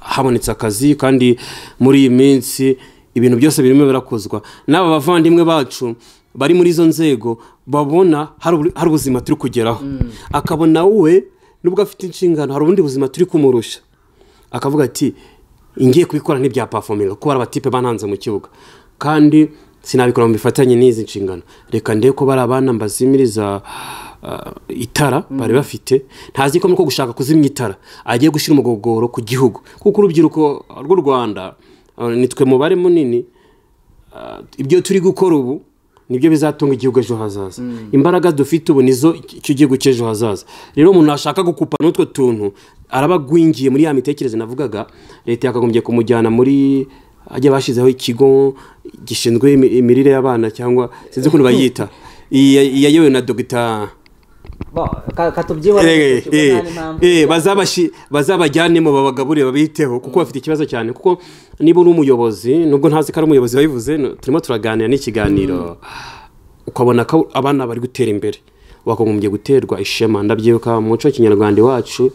habonetse akazi, kandi muri iyi minsi ibintu byose birimo birakozwa n'aba bavandimwe bacu bari muri izo nzego, babona hari ubuzima turi kugeraho, akabona we nubwo afite inshingano hari ubundi buzima turi kumurusha, akavuga ati ngiye kubikora ntibya performinga kuko hari abatipe bananze mu kibuga, kandi sinabikora mu bifatanye n'izi nshingano, reka ndebe ko bari abana mbazimiriza itara bari bafite. Ntazi ko muri gushaka kuzimya itara agiye gushyira umugogoro ku gihugu, kuko urubyiruko rw'u Rwanda nitwe mubare munini. Ibyo turi gukora ubu nibyo bizatunga igihugu ejo hazaza. Imbaraga dufite ubu nizo icyo gihugu cy'ejo hazaza. Rero umuntu ashaka gukupa n'utwo tuntu araba agwingiye muri ya mitekerereze navugaga. Leta yakagombye kumujyana muri ajya bashyizeho ikigo gishinzwe imirire y'abana, cyangwa sinzi ukuntu bayita, iyayobowe na Dogita bazabajyanemo babagaburire, babiteho, kuko bafite ikibazo cyane. Kuko niba uri umuyobozi, nubwo ntazi ko ari umuyobozi wabivuze, turimo turaganira n'ikiganiro, ukabona ko abana bari gutera imbere, wakagombye guterwa ishema. Ndabyibuka mu muco w'ikinyarwanda iwacu,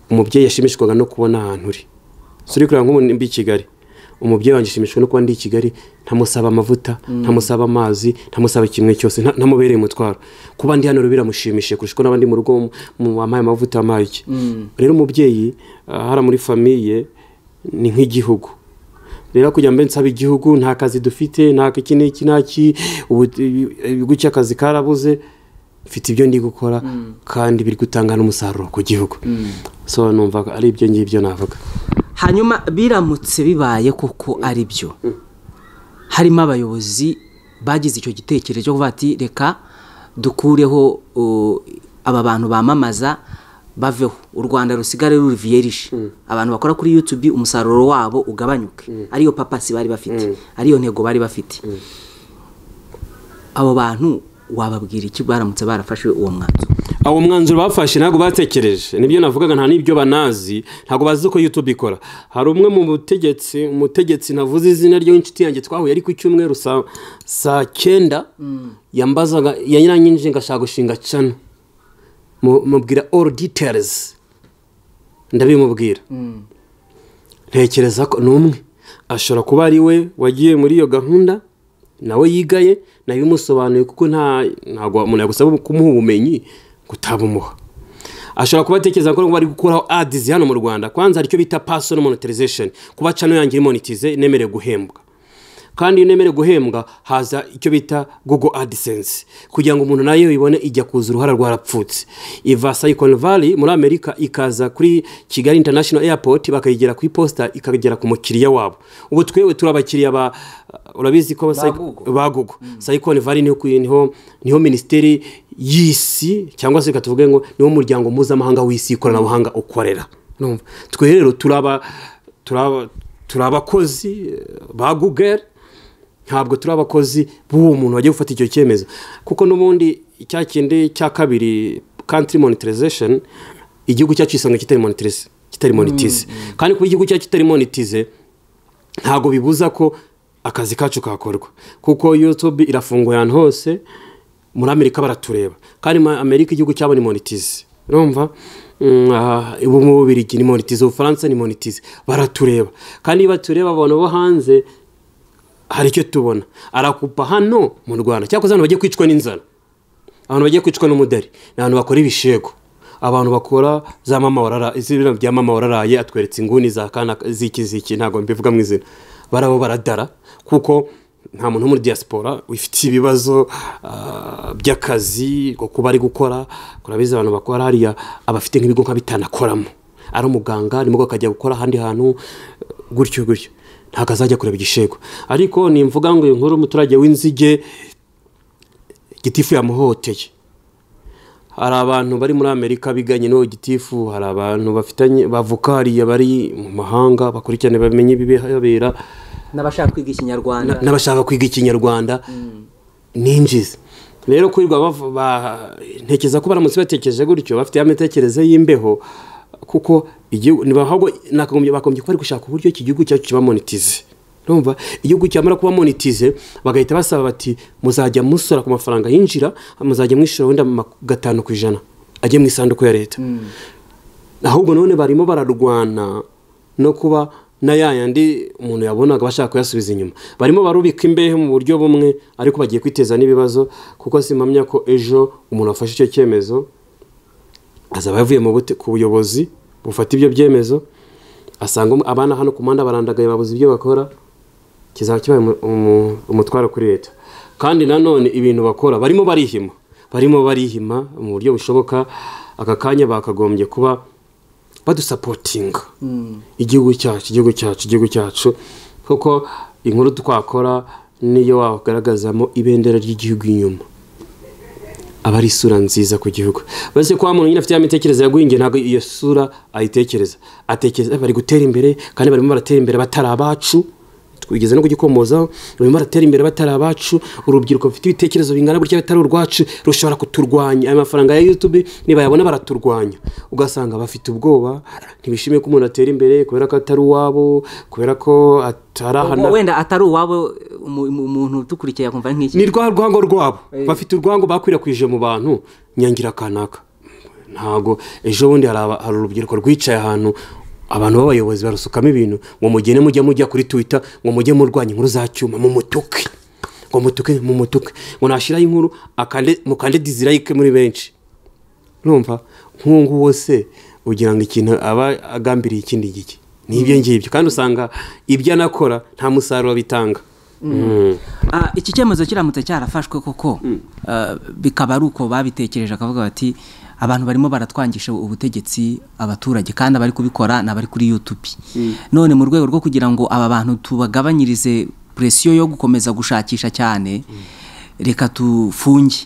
umubyeyi yashimishwaga no kubona ahantu uri. Suri kureba nk'ubu mbi i Kigali, umubyeyi wanjye ashimishwa no kuba ndi i Kigali, ntamusaba amavuta, ntamusaba amazi, ntamusaba kimwe cyose, ntamubereye umutwaro. Kuba ndi hano biramushimishije kurusha uko n'abandi mu rugo wampaye amavuta, wampaye iki. Rero umubyeyi hara muri famille ni nk'igihugu. Rero kugira mbe nsaba igihugu, nta kazi dufite, nta iki n'iki n'aki, ubu gutya akazi karabuze, mfite ibyo ndi gukora kandi biri gutanga n'umusaruro ku gihugu. So numva ari ibyo ngibyo navuga. Hanyuma biramutse bibaye koko ari byo, harimo abayobozi bagize icyo gitekerezo cyo kuvuga ati reka dukureho aba bantu bamamaza baveho, u Rwanda rusigare ruri vierge, abantu bakora kuri YouTube umusaruro wabo ugabanyuke, ariyo papasi bari bafite, ariyo ntego bari bafite. Abo bantu wababwira iki baramutse barafashe uwo mwanzuro? Awo mwanzuro bafashe ntabwo batekereje, nibyo navugaga, nta n'ibyo banazi, ntabwo bazi uko YouTube ikora. Hari umwe mu butegetsi, umutegetsi navuze izina rye w'inshuti yanjye twahuye ariko icyumweru saa 9, yambazaga yanyiranyinje ngashaka gushinga channel, mubwira all details, ndabimubwira. Ntekereza ko numwe ashobora kuba ari we wagiye muri iyo gahunda, nawe yigaye, nabimusobanuye, kuko ntabwo umuntu yagusaba kumuha ubumenyi kutabumuha. Ashobora kuba atekereza ko bari gukuraho ads hano mu Rwanda. Kwanza hari icyo bita personal monetization, kuba channel yanjye iri monetize, nemerewe guhembwa. Kandi iyo nemerewe guhembwa haza icyo bita Google AdSense, kugira ngo umuntu nayo ibone ijya kuza uruhara rwarapfutse. Iva Silicon Valley muri Amerika ikaza kuri Kigali International Airport, bakayigera ku iposta, ikagera ku mukiriya wabo. Ubu twewe turi abakiriya ba, urabizi ko ba Google. Silicon Valley niho ministeri y'isi, cyangwa se katuvuge ngo niho umuryango mpuzamahanga w'isi ikoranabuhanga ukorera. Numva twe rero turi abakozi ba Google, ntabwo turi abakozi b'uwo muntu wagiye gufata icyo cyemezo. Kuko n'ubundi cya kindi cya kabiri, country monetization, igihugu cyacu isanga kitari monetize, kitari monetize. Kandi kuba igihugu cyacu kitari monetize ntabwo bibuza ko akazi kacu kakorwa, kuko YouTube irafunguye ahantu hose, muri Amerika baratureba, kandi muri Amerika igihugu cyabo ni monetize. Urumva? Ubu mu Bubiligi ni monetize, Ubufaransa ni monetize, baratureba. Kandi batureba abantu bo hanze hari icyo tubona. Arakupa hano mu Rwanda, cyakoze abantu bagiye kwicwa n'inzara. Abantu bagiye kwicwa n'umudari ni abantu bakora ibishego, abantu bakora za mama warara, izina bya mama wararaye atweretse inguni za kana ziki ziki, ntabwo mbivuga mu izina, barabo baradara kuko nta muntu muri diaspora wifite ibibazo by'akazi ko kuba ari gukora. Kurabiza abantu bakora hariya abafite nk'ibigo nka bitanakoramo, ari umuganga nimugabo akajya gukora ahandi hantu gutyo gutyo, ntabwo azajya kureba igishego. Ariko nimvuga ngo inkuru umuturage w'inzige gitifu yamuhoteye, hari abantu bari muri Amerika biganye n'uwo gitifu, hari abantu bafitanye bavuka hariya bari mu mahanga bakurikirane bamenye ibibera, n'abashaka kwiga ikinyarwanda, n'abashaka kwiga ikinyarwanda ninjiza. Rero kwirwa ntekereza ko baramutse batekereje gutyo bafite ya mitekerereze y'imbeho, kuko igihugu nibahubwo nakagombye bakombye ko bari gushaka uburyo iki gihugu cyacu kiba monetize. Urumva igihugu cyamara kuba monetize bagahita basaba bati muzajya musora ku mafaranga yinjira, muzajya mwishura wenda 5% ajye mu isanduku ya leta. Ahubwo none barimo bararwana no kuba na yayandi umuntu yabonaga bashaka kuyasubiza inyuma, barimo barubika imbehe mu buryo bumwe, ariko bagiye kwiteza n'ibibazo, kuko simpamya ko ejo umuntu afashe icyo cyemezo azaba yavuye mu ku buyobozi bufata ibyo byemezo, asanga abana hano ku muhanda barandagaye babuze ibyo bakora, kizaba kibaye umutwaro kuri leta. Kandi nanone ibintu bakora barimo barihima, barimo barihima mu buryo bushoboka. Aka kanya bakagombye kuba badusapotinga igihugu cyacu, igihugu cyacu, igihugu cyacu, kuko inkuru twakora niyo wagaragazamo ibendera ry'igihugu inyuma aba ari isura nziza ku gihugu. Base kwa muntu nyine afite ya mitekerereze yaguhingiye, ntabwo iyo sura ayitekereza, atekereza bari gutera imbere kandi barimo baratera imbere batari abacu, twigeze no kugikomozaho, barimo baratera imbere batari abacu, urubyiruko rufite ibitekerezo bingana gutya bitari urwacu rushobora kuturwanya. Aya mafaranga ya YouTube nibayabona baraturwanya, ugasanga bafite ubwoba, ntibishimiye ko umuntu atera imbere kubera ko atari uwabo, kubera ko atarahana, wenda atari uwabo. Umuntu utukurikiye akumva nk'iki ni rwa rwango rwabo, bafite urwango bakwirakwije mu bantu nyangira kanaka. Ntago ejo bundi hari urubyiruko rwicaye ahantu abantu b'abayobozi barusukamo ibintu ngo mugene mujya mujya kuri Twitter ngo mujye murwanya inkuru za cyuma, mumutuke, ngo mutuke, mumutuke, ngo nashiraho inkuru akande mukande dislike muri benshi. Urumva nk'uwo wose ugira ngo ikintu aba agambiriye ikindi giki nibyo ngibyo, kandi usanga ibyo anakora nta musaruro bitanga. Iki cyemezo kiramutse cyarafashwe koko, bikaba ari uko babitekereje akavuga bati abantu barimo baratwangisha ubutegetsi abaturage, kandi abari kubikora nabari kuri YouTube. None mu rwego rwo kugira ngo aba bantu tubagabanyirize presiyo yo gukomeza gushakisha cyane, reka tufunge.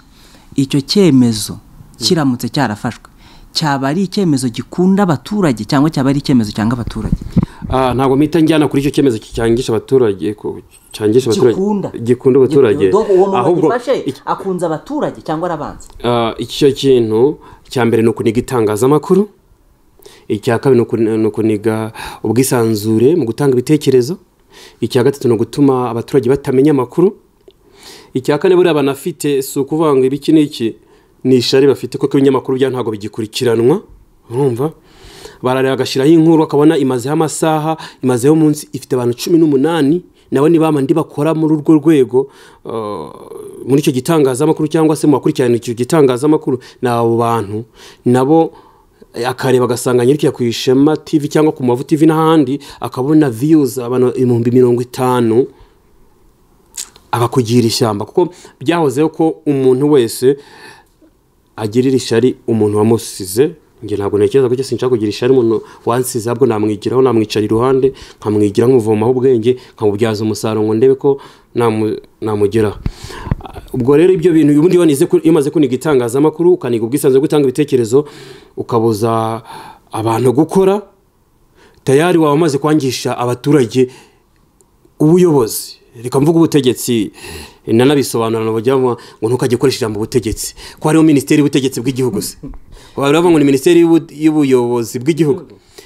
Icyo cyemezo kiramutse cyarafashwe cyaba ari icyemezo gikunda abaturage cyangwa cyaba ari icyemezo cyanga abaturage? Ntabwo mpita njyana kuri icyo cyemezo cyangisha abaturage, cyangisha abaturage, gikunda abaturage, ahubwo akunze abaturage cyangwa arabanza. Icyo kintu cya mbere ni ukuniga itangazamakuru, icya kabiri ni ukuniga ubwisanzure mu gutanga ibitekerezo, icya gatatu ni ugutuma abaturage batamenya amakuru, icya kane buriya banafite si ukuvuga ngo ibiki n'iki ni ishari bafite, kuko ibinyamakuru bya ntabwo bigikurikiranwa. Urumva barareba agashyiraho inkuru akabona imazeho amasaha, imazeho umunsi, ifite abantu 18, nabo ni bamandi bakora muri urwo rwego, muri icyo gitangazamakuru cyangwa se mu bakurikirana icyo gitangazamakuru, ni abo bantu nabo akareba agasanga nyir'icyo ku Ishema TV cyangwa ku Mavu TV n'ahandi, akabona views abantu 50,000, abakugira ishyamba. Kuko byahozeho ko umuntu wese agirira ishari umuntu wamusize. Nge ntabwo ntekereza ko sinshaka kugira ishari umuntu wansize, ahubwo namwigiraho, namwicara iruhande, nkamwigira nkuvomaho ubwenge, nkamubyaza umusaruro ngo ndebe ko namugeraho. Ubwo rero ibyo bintu ubundi iyo umaze kuniga itangazamakuru, ukaniga ubwisanzure bwo gutanga ibitekerezo, ukabuza abantu gukora, tayari waba umaze kwangisha abaturage ubuyobozi. Reka mvuge ubutegetsi, nanabisobanura bajya ngo ntukajye ukoresha ijambo ubutegetsi, ko hariho minisiteri y'ubutegetsi bw'igihugu se. Baravuga ngo ni minisiteri y'ubuyobozi bw'igihugu,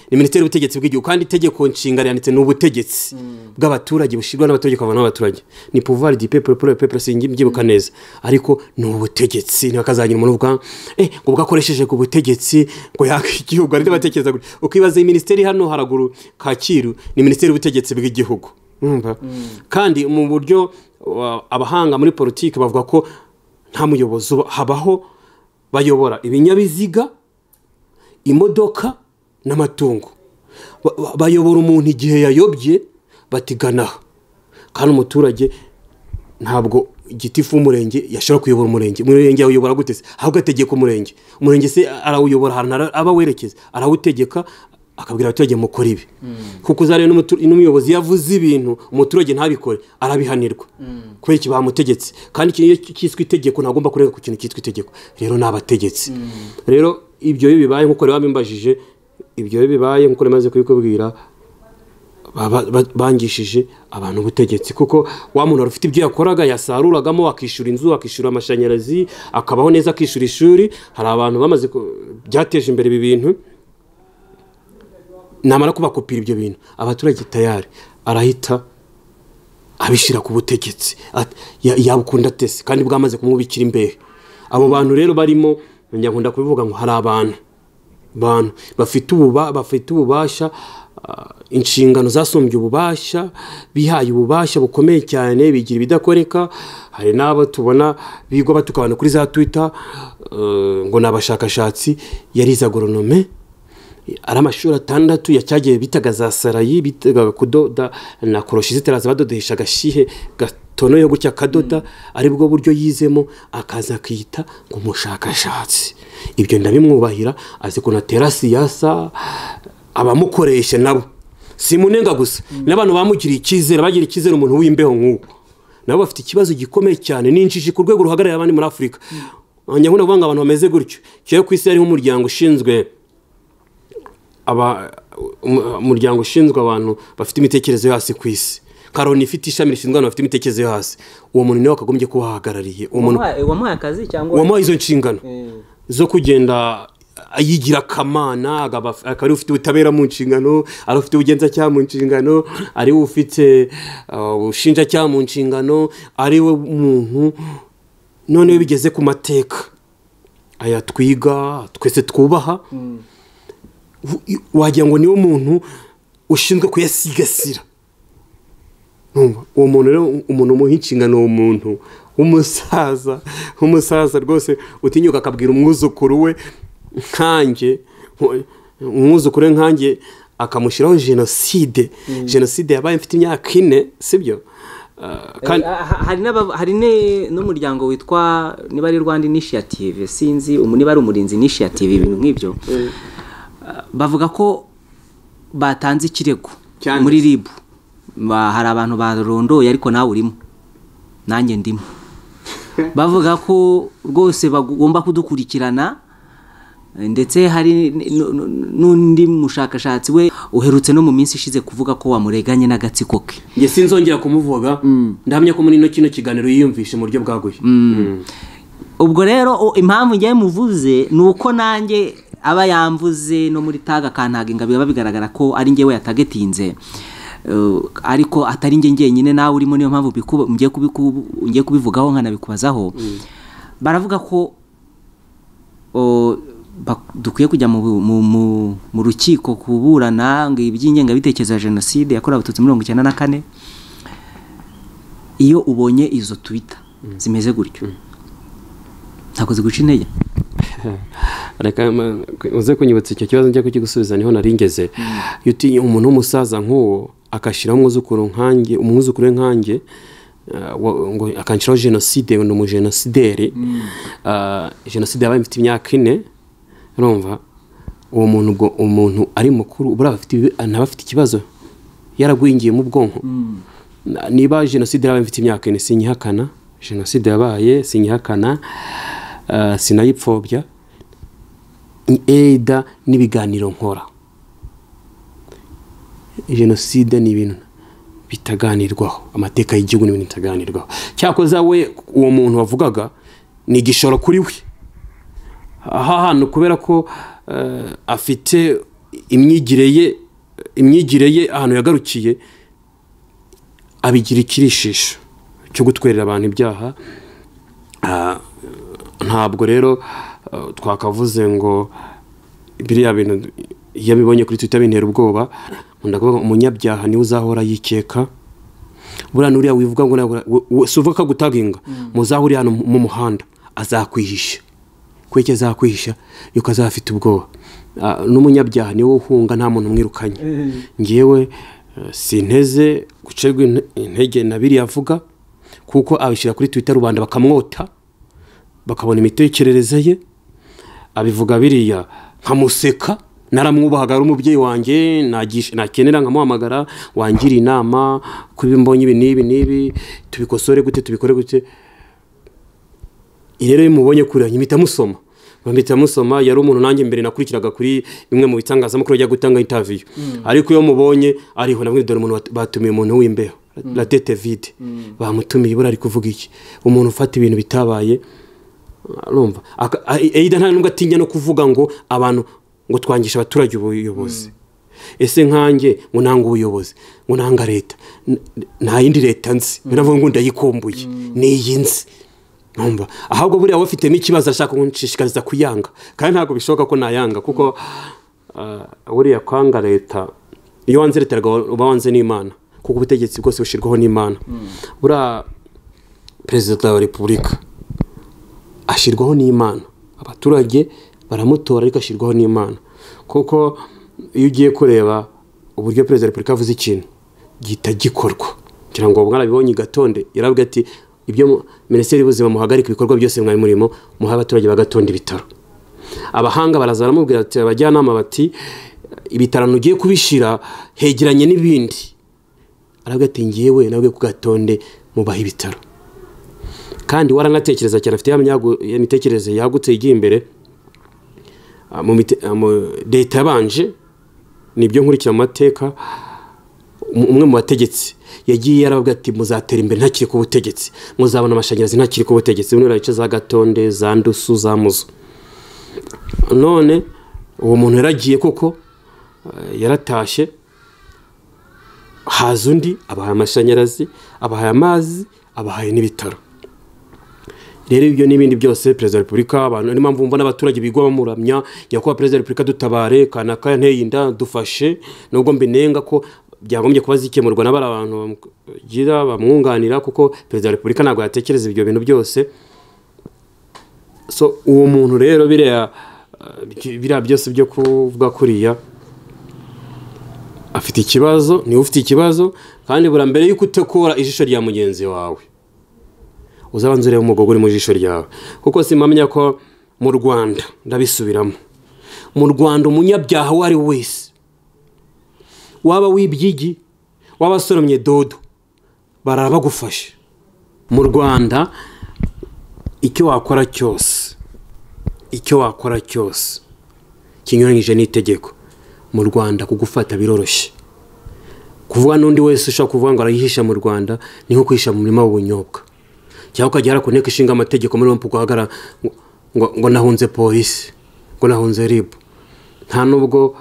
ni minisiteri y'ubutegetsi bw'igihugu, kandi itegeko nshinga ryanditse ni ubutegetsi bw'abaturage bushyirwa n'abaturage ukabona n'abaturage, ni pouvoir du peuple pour le peuple, simbyibuka neza, ariko ni ubutegetsi. Ntibakazagira umuntu uvuga ngo bwakoresheje ku butegetsi ngo yaka igihugu, ari batekereza gutyo. Ukibaza iyi minisiteri hano haraguru Kacyiru ni minisiteri y'ubutegetsi bw'igihugu. Kandi mu buryo abahanga muri politiki bavuga ko Nta muyobozi habaho, bayobora ibinyabiziga, imodoka n'amatungo. Bayobora umuntu igihe yayobye batiganaho, kandi umuturage ntabwo gitifu w'umurenge yashobora kuyobora umurenge. Umurenge awuyobora gute se? Ahubwo ategeka umurenge. Umurenge se arawuyobora ahantu aba werekeza, arawutegeka akabwira abaturage mukora ibi. Kuko uzarebe n'umuyobozi yavuze ibintu umuturage ntabikore arabihanirwa, kubera iki bamutegetse. Kandi ikintu cyiswe itegeko ntagomba kurenga ku kintu cyitwa itegeko. Rero ni abategetsi. Rero ibyo bibaye nk'uko rero babimbajije, ibyo bibaye nk'uko namaze kubikubwira, bangishije abantu ubutegetsi. Kuko wa muntu wari ufite ibyo yakoraga, yasaruragamo, akishyura inzu, akishyura amashanyarazi, akabaho neza, akishyura ishuri. Hari abantu bamaze byateje imbere ibi bintu, namara kubakopira ibyo bintu abaturage tayari arahita abishyira ku butegetsi, yabukunda tese, kandi bwamaze kumubikira imbehe. Abo bantu rero barimo, nkunda kubivuga ngo hari abantu bafite ububasha, inshingano zasumbye ububasha, bihaye ububasha bukomeye cyane, bigira ibidakoreka. Hari n'abo tubona bigwa batuka abantu kuri za Twitter ngo ni abashakashatsi, yarize agronome, ari amashuri 6 yacyagiye bitaga za sarayi, bitaga kudoda na koroshi zitaraza, badodesha agashihe gatonoye gutya kadoda, ari bwo buryo yizemo, akaza akita ngo umushakashatsi. Ibyo ndabimwubahira, azi kunatera siyasa, abamukoresha nabo simunenga gusa, n'abantu bamugiriye icyizere, bagira icyizere umuntu w'imbeho nk'uko nabo bafite ikibazo gikomeye cyane, n'injiji ku rwego ruhagarariye abandi muri Afurika. Nkunda kuvuga ngo abantu bameze gutyo, cyo ku isi hariho umuryango ushinzwe umuryango ushinzwe abantu bafite imitekerereze yo hasi ku isi, Karoni ifite ishami rishinzwe abantu bafite imitekerereze yo hasi. Uwo muntu niwe wakagombye kuba ahagarariye uwo muntu wamuhaye akazi cyangwa wamuhaye izo nshingano zo kugenda ayigira kamana, akaba ari ufite ubutabera mu nshingano, ari ufite ubugenzacyaha mu nshingano, ari ufite ubushinjacyaha mu nshingano, ari we muntu. Noneho bigeze ku mateka aya twiga twese twubaha, wagira ngo niwo muntu ushinzwe kuyasigasira. Uwo muntu rero, umuntu umuha inshingano, uwo muntu w'umusaza rwose utinyuka akabwira umwuzukuru we nkanjye, umwuzukuru we nkanjye akamushyiraho jenoside. Jenoside yabaye mfite imyaka 4, sibyo? Hari n'umuryango witwa niba ari Rwanda Initiative, sinzi niba ari Umurinzi Initiative, ibintu nk'ibyo. Bavuga ko batanze ikirego muri RIB, hari abantu barondoye ariko nawe urimo, nanjye ndimo. Bavuga ko rwose bagomba kudukurikirana, ndetse hari n'undi mushakashatsi we uherutse no mu minsi ishize kuvuga ko wamureganye n'agatsiko ke. Nge sinzongera kumuvuga, ndahamya ko muri kino kiganiro yiyumvishe mu buryo bwaguye. Ubwo rero impamvu ngiye muvuze ni uko nanjye aba yamvuze no muri taga akantaga biba bigaragara ko ari ngewe yatagetinze, ariko atari nge ngenyine, nawe urimo, niyo mpamvu ngiye kubivugaho nkanabikubazaho. Baravuga ko dukwiye kujya mu rukiko kuburana ngo iby'ingengabitekerezo ya jenoside yakorewe abatutsi muri 1994. Iyo ubonye izo Twitter zimeze gutyo ntabwo ziguca intege? Reka uze kunyibutsa icyo kibazo njya kukigusubiza, niho naringeze. Iyo utinya umuntu w'umusaza nk'uwo akashyiraho umwuzukuru nkanjye, umwuzukuru we nkanjye, ngo akanshyiraho jenoside, ngo ni umujenosideri. Jenoside yabaye mfite imyaka 4, urumva uwo muntu, ubwo umuntu ari mukuru buriya ntaba afite ikibazo, yaragwingiye mu bwonko. Niba jenoside yabaye mfite imyaka 4, sinyihakana jenoside yabaye, sinyihakana, sinayipfobya, eda n'ibiganiro nkora. Jenoside ni ibintu bitaganirwaho, amateka y'igihugu ni ibintu bitaganirwaho. Cyakoza we uwo muntu wavugaga ni igishoro kuri we aha hantu, kubera ko afite imyigire ye ahantu yagarukiye, abigira ikirishisho cyo gutwerera abantu ibyaha. Ntabwo rero twakavuze ngo biriya bintu iyo abibonye kuri Twitter bintera ubwoba. Nkunda kuvuga umunyabyaha niwe uzahora yikeka, buriya nuriya wivuga ngo si uvuga ko agutaginga, muzahuriye hano mu muhanda Azakwihisha. Kweke azakwihisha yuko azafite ubwoba. N'umunyabyaha niwe uhunga, nta muntu umwirukanye. Ngewe sinteze gucerwa intege na biriya avuga, kuko abishyira kuri Twitter rubanda bakamwota, bakabona imitekerereze ye. Abivuga biriya nkamuseka, naramwubahaga ari umubyeyi wanjye, nakenera nkamuhamagara, wangira inama kuri mbonye ibi n'ibi n'ibi, tubikosore gute, tubikore gute. Rero iyo mubonye kuriya mpita musoma, mpita musoma. Yari umuntu nanjye mbere nakurikiraga kuri bimwe mu bitangazamakuru ajya gutanga interview, ariko iyo mubonye ariho namwe, dore umuntu batumiye, umuntu w'imbeho, la tête vide, bamutumiye buriya ari kuvuga iki? Umuntu ufata ibintu bitabaye, urumva either nta nubwo atinya no kuvuga ngo abantu ngo twangisha abaturage ubuyobozi. Ese nkanjye ngo nanga ubuyobozi, ngo nanga leta, nta yindi leta nzi, biravuga ngo ndayikumbuye, niyi nzi. Numva ahubwo buriya we afitemo ikibazo, ashaka kunshishikariza kuyanga, kandi ntabwo bishoboka ko nayanga, kuko buriya kwanga leta, iyo wanze leta uba wanze n'Imana, kuko ubutegetsi bwose bushyirwaho n'Imana. Buriya perezida wa repubulika ashyirwaho n'Imana, abaturage baramutora ariko ashyirwaho n'Imana, kuko iyo ugiye kureba uburyo perezida wa repubulika avuze ikintu gihita gikorwa. Ngira ngo mwarabibonye i Gatonde, yaravuga ati ibyo minisiteri y'ubuzima muhagarika ibikorwa byose mwari murimo, muhe abaturage ba Gatonde ibitaro. Abahanga baraza baramubwira ati, abajyanama bati ibitaro ugiye kubishyira hegeranye n'ibindi. Aravuga ati ngewe nawe ku Gatonde mubaha ibitaro. Kandi waranatekereza cyane, afite ya mitekerereze yagutse igiye imbere. Mu leta yabanje, nibyo nkurikira mu mateka, umwe mu bategetsi yagiye yaravuga ati muzatera imbere ntakiri ku butegetsi, muzabona amashanyarazi ntakiri ku butegetsi. Bino bice za Gatonde, za Ndusu, za Muzo. None uwo muntu yaragiye koko, yaratashye, haza undi abahaye amashanyarazi, abahaye amazi, abahaye n'ibitaro. Rero ibyo n'ibindi byose perezida wa repubulika, abantu niyo mpamvu mbona abaturage bigwa bamuramya, nyakubahwa perezida wa repubulika dutabare, kanaka yanteye inda dufashe, nubwo mbinenga ko byagombye kuba zikemurwa n'abari abantu bagira bamwunganira, kuko perezida wa repubulika ntabwo yatekereza ibyo bintu byose. So uwo muntu rero biriya byose byo kuvuga kuriya afite ikibazo, niwe ufite ikibazo. Kandi bura mbere yuko utekura ijisho rya mugenzi wawe uzabanza urebe umugogo uri mu jisho ryawe, kuko simpamya ko mu Rwanda, ndabisubiramo, mu Rwanda umunyabyaha uwo ari we wese, waba wibye igi, waba wasoromye dodo, barabagufashe. Mu Rwanda icyo wakora cyose, icyo wakora cyose kinyuranyije n'itegeko, mu Rwanda kugufata biroroshye. Kuvuga n'undi wese ushaka kuvuga ngo arayihisha mu Rwanda ni nko kwihisha mu murima w'ubunyobwa, cyangwa ukajya hariya ku nteko ishinga amategeko muri rompu ugahagarara ngo nahunze polisi, ngo nahunze RIB. Nta nubwo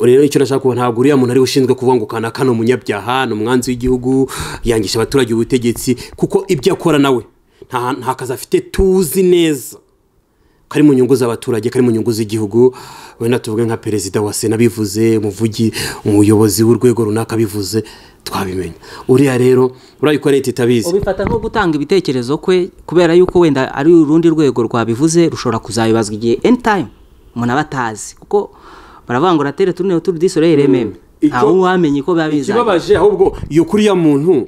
rero icyo nashaka kuvuga, ntabwo uriya muntu ari ushinzwe kuvuga ngo kanaka ni umunyabyaha, ni umwanzi w'igihugu, yangisha abaturage ubutegetsi, kuko ibyo akora nawe nta kazi afite tuzi neza kari mu nyungu z'abaturage, kari mu nyungu z'igihugu. Wenda tuvuge nka perezida wa sena bivuze, umuvugi, umuyobozi w'urwego runaka bivuze, twabimenya. Uriya rero urabikora leta itabizi, ubifata nko gutanga ibitekerezo kwe, kubera yuko wenda ari urundi rwego rwabivuze rushobora kuzabibazwa igihe anytime umuntu aba atazi, kuko baravuga ngo la terre tourne autour du soleil elle-même, ntawe wamenye ko biba bizanye. Ikibabaje ahubwo iyo kuriya muntu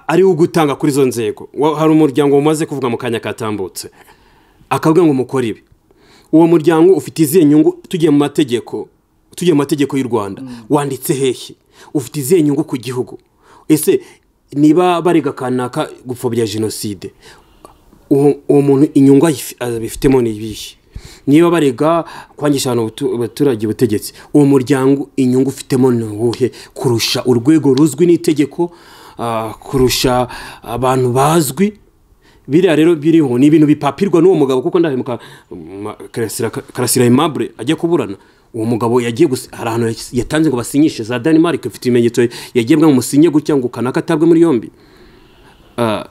ari we ugutanga kuri izo nzego. Hari umuryango umaze kuvuga mu kanya katambutse, akavuga ngo mukore ibi. Uwo muryango ufite izihe nyungu? Tugiye mu mategeko, tugiye mu mategeko y'u Rwanda, wanditse hehe? Ufite izihe nyungu ku gihugu? Ese niba barega kanaka gupfobya jenoside, uwo muntu inyungu abifitemo ni ibihe? Niba barega kwangisha abaturage ubutegetsi, uwo muryango inyungu ufitemo ni uwuhe kurusha urwego ruzwi n'itegeko, kurusha abantu bazwi? Biriya rero biriho ni ibintu bipapirwa n'uwo mugabo, kuko ndahemuka Karasira Aimable ajya kuburana, uwo mugabo yagiye hari ahantu yatanze ngo basinyishe za Denmark, ifite ibimenyetso yagiye bwa musinye gutya ngo kanaka atabwe muri yombi.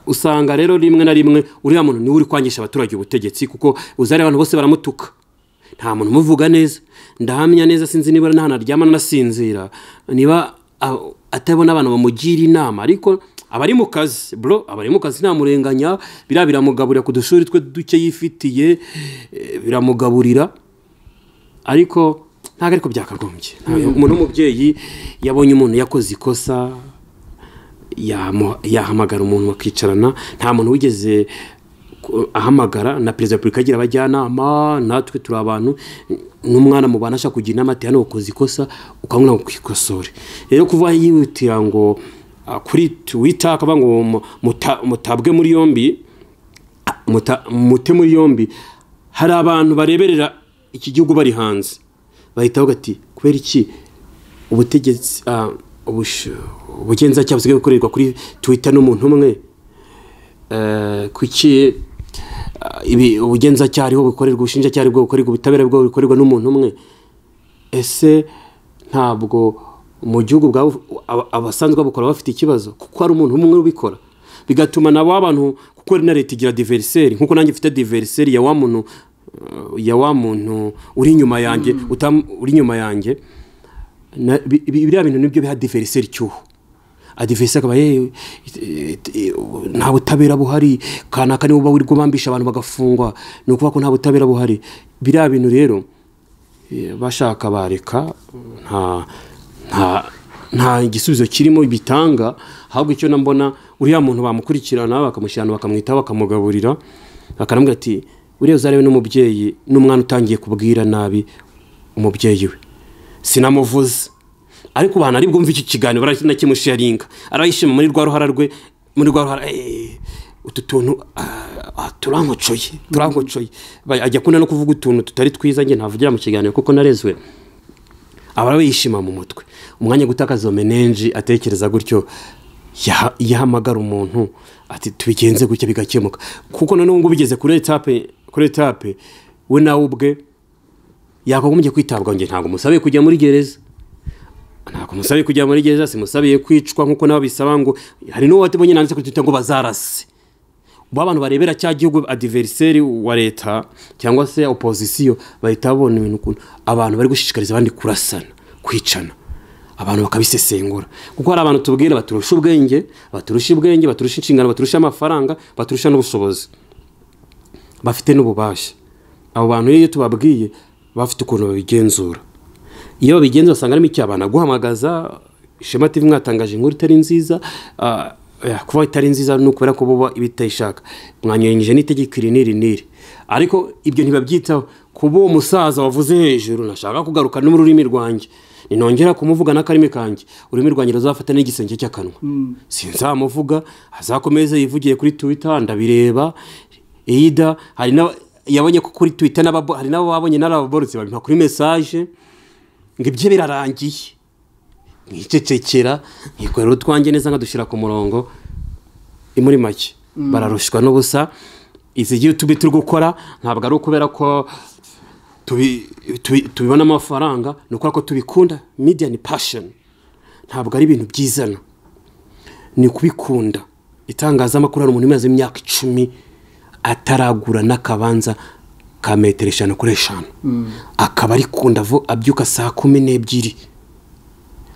Usanga rero rimwe na rimwe uriya muntu niwe uri kwangisha abaturage ubutegetsi, kuko uzari abantu bose baramutuka, nta muntu umuvuga neza. Ndahamya neza, sinzi niba nta naryama nasinzira, niba atabona abantu bamugira inama, ariko Abari mu kazi bro, abari mu kazi ntamurenganya, biriya biramugaburira ku dushuri twe duke yifitiye, biramugaburira, ariko ntabwo ariko byakagombye. Umuntu w'umubyeyi yabonye umuntu yakoze ikosa yahamagara umuntu bakicarana. Nta muntu wigeze ahamagara na perezida wa repubulika agira abajyanama, natwe turi abantu, n'umwana mubana ashaka kugira inama ati hano ukoze ikosa, ukamubwira ngo kwikosore. Rero kuva yihutira ngo kuri Twitter akavuga ngo mutabwe muri yombi, mute muri yombi, hari abantu bareberera iki gihugu bari hanze bahita bavuga ati kubera iki ubutegetsi ubugenzacyaha busigaye bukorerwa kuri Twitter n'umuntu umwe, kuki ibi ubugenzacyaha ariho bukorerwa, ubushinjacyaha bwo bukorerwa, ubutabera bwo bukorerwa n'umuntu umwe? Ese ntabwo mu gihugu abasanzwe babukora bafite ikibazo kuko hari umuntu umwe ubikora, bigatuma nabo abantu, kuko na leta igira adversaire, nkuko nanjye mfite adversaire ya wa muntu uri inyuma yanjye, uri inyuma yanjye, biriya bintu nibyo biha adversaire icyuho. Adversaire akaba nta butabera buhari, kanaka niwe uba uri kubambisha abantu bagafungwa, ni ukuvuga ko nta butabera buhari. Biriya bintu rero bashaka bareka, nta gisubizo kirimo bitanga, ahubwo icyo nambona uriya muntu bamukurikirana bakamushyirana bakamwitaho bakamugaburira, bakanamubwira ati uriya uzarebe n'umubyeyi n'umwana utangiye kubwira nabi umubyeyi we, sinamuvuze ariko abantu ari bwumve iki kiganiro baranakimusharinga, arayishima muri rwa ruhara rwe, muri rwa ruhara utu tuntu turankocoye, ajya kuna no kuvuga utuntu tutari twiza, nge ntavugira mu kiganiro kuko narezwe, aba yishima mu mutwe. Umwanya gutakaza menenji atekereza gutyo, yahamagara umuntu ati tubigenze gutya bigakemuka, kuko none ngo bigeze kuri etape we nawe ubwe yakagombye kwitabwaho. Nge ntabwo musabiye kujya muri gereza, ntabwo musabiye kujya muri gereza, simusabiye kwicwa nkuko nabo bisaba, ngo hari n'uwo watubonye nanditse kuri Twitter ngo bazarase. Ubu abantu barebera cya gihugu adversaire wa leta cyangwa se opposition bahita babona ibintu ukuntu abantu bari gushishikariza abandi kurasana, kwicana, abantu bakabisesengura, kuko hari abantu tubwira baturusha ubwenge, baturusha inshingano, baturusha amafaranga, baturusha n'ubushobozi, bafite n'ububasha. Abo bantu iyo tubabwiye bafite ukuntu babigenzura, iyo babigenzura usanga harimo icyabana guhamagaza Ishema TV mwatangaje inkuru itari nziza, kuba itari nziza ni ukubera ko bo ibitayishaka, mwanyenyije n'itegeko iri n'iri n'iri, ariko ibyo ntibabyitaho. Kuba uwo musaza wavuze hejuru nashaka kugaruka n'ururimi rwanjye, ninongera kumuvuga n'akarimi kanjye, ururimi rwanjye ruzafata n'igisenge cy'akanwa, sinzamuvuga, azakomeze yivugiye kuri Twitter ndabireba. Ida hari yabonye ko kuri Twitter hari nabo babonye narababorotse babimpa kuri message ngo ibyo birarangiye, nkicecekera nkikorera utwanjye neza nkadushira ku murongo. Muri make bararushwa n'ubusa. Izi YouTube turi gukora ntabwo ari ukubera ko tubibona amafaranga, ni ukubera ko tubikunda. Media ni passion, ntabwo ari ibintu byizana, ni kubikunda. Itangazamakuru hari umuntu umaze imyaka 10 ataragura n'akabanza ka metero 5 kuri 5, akaba arikunda abyuka saa 12,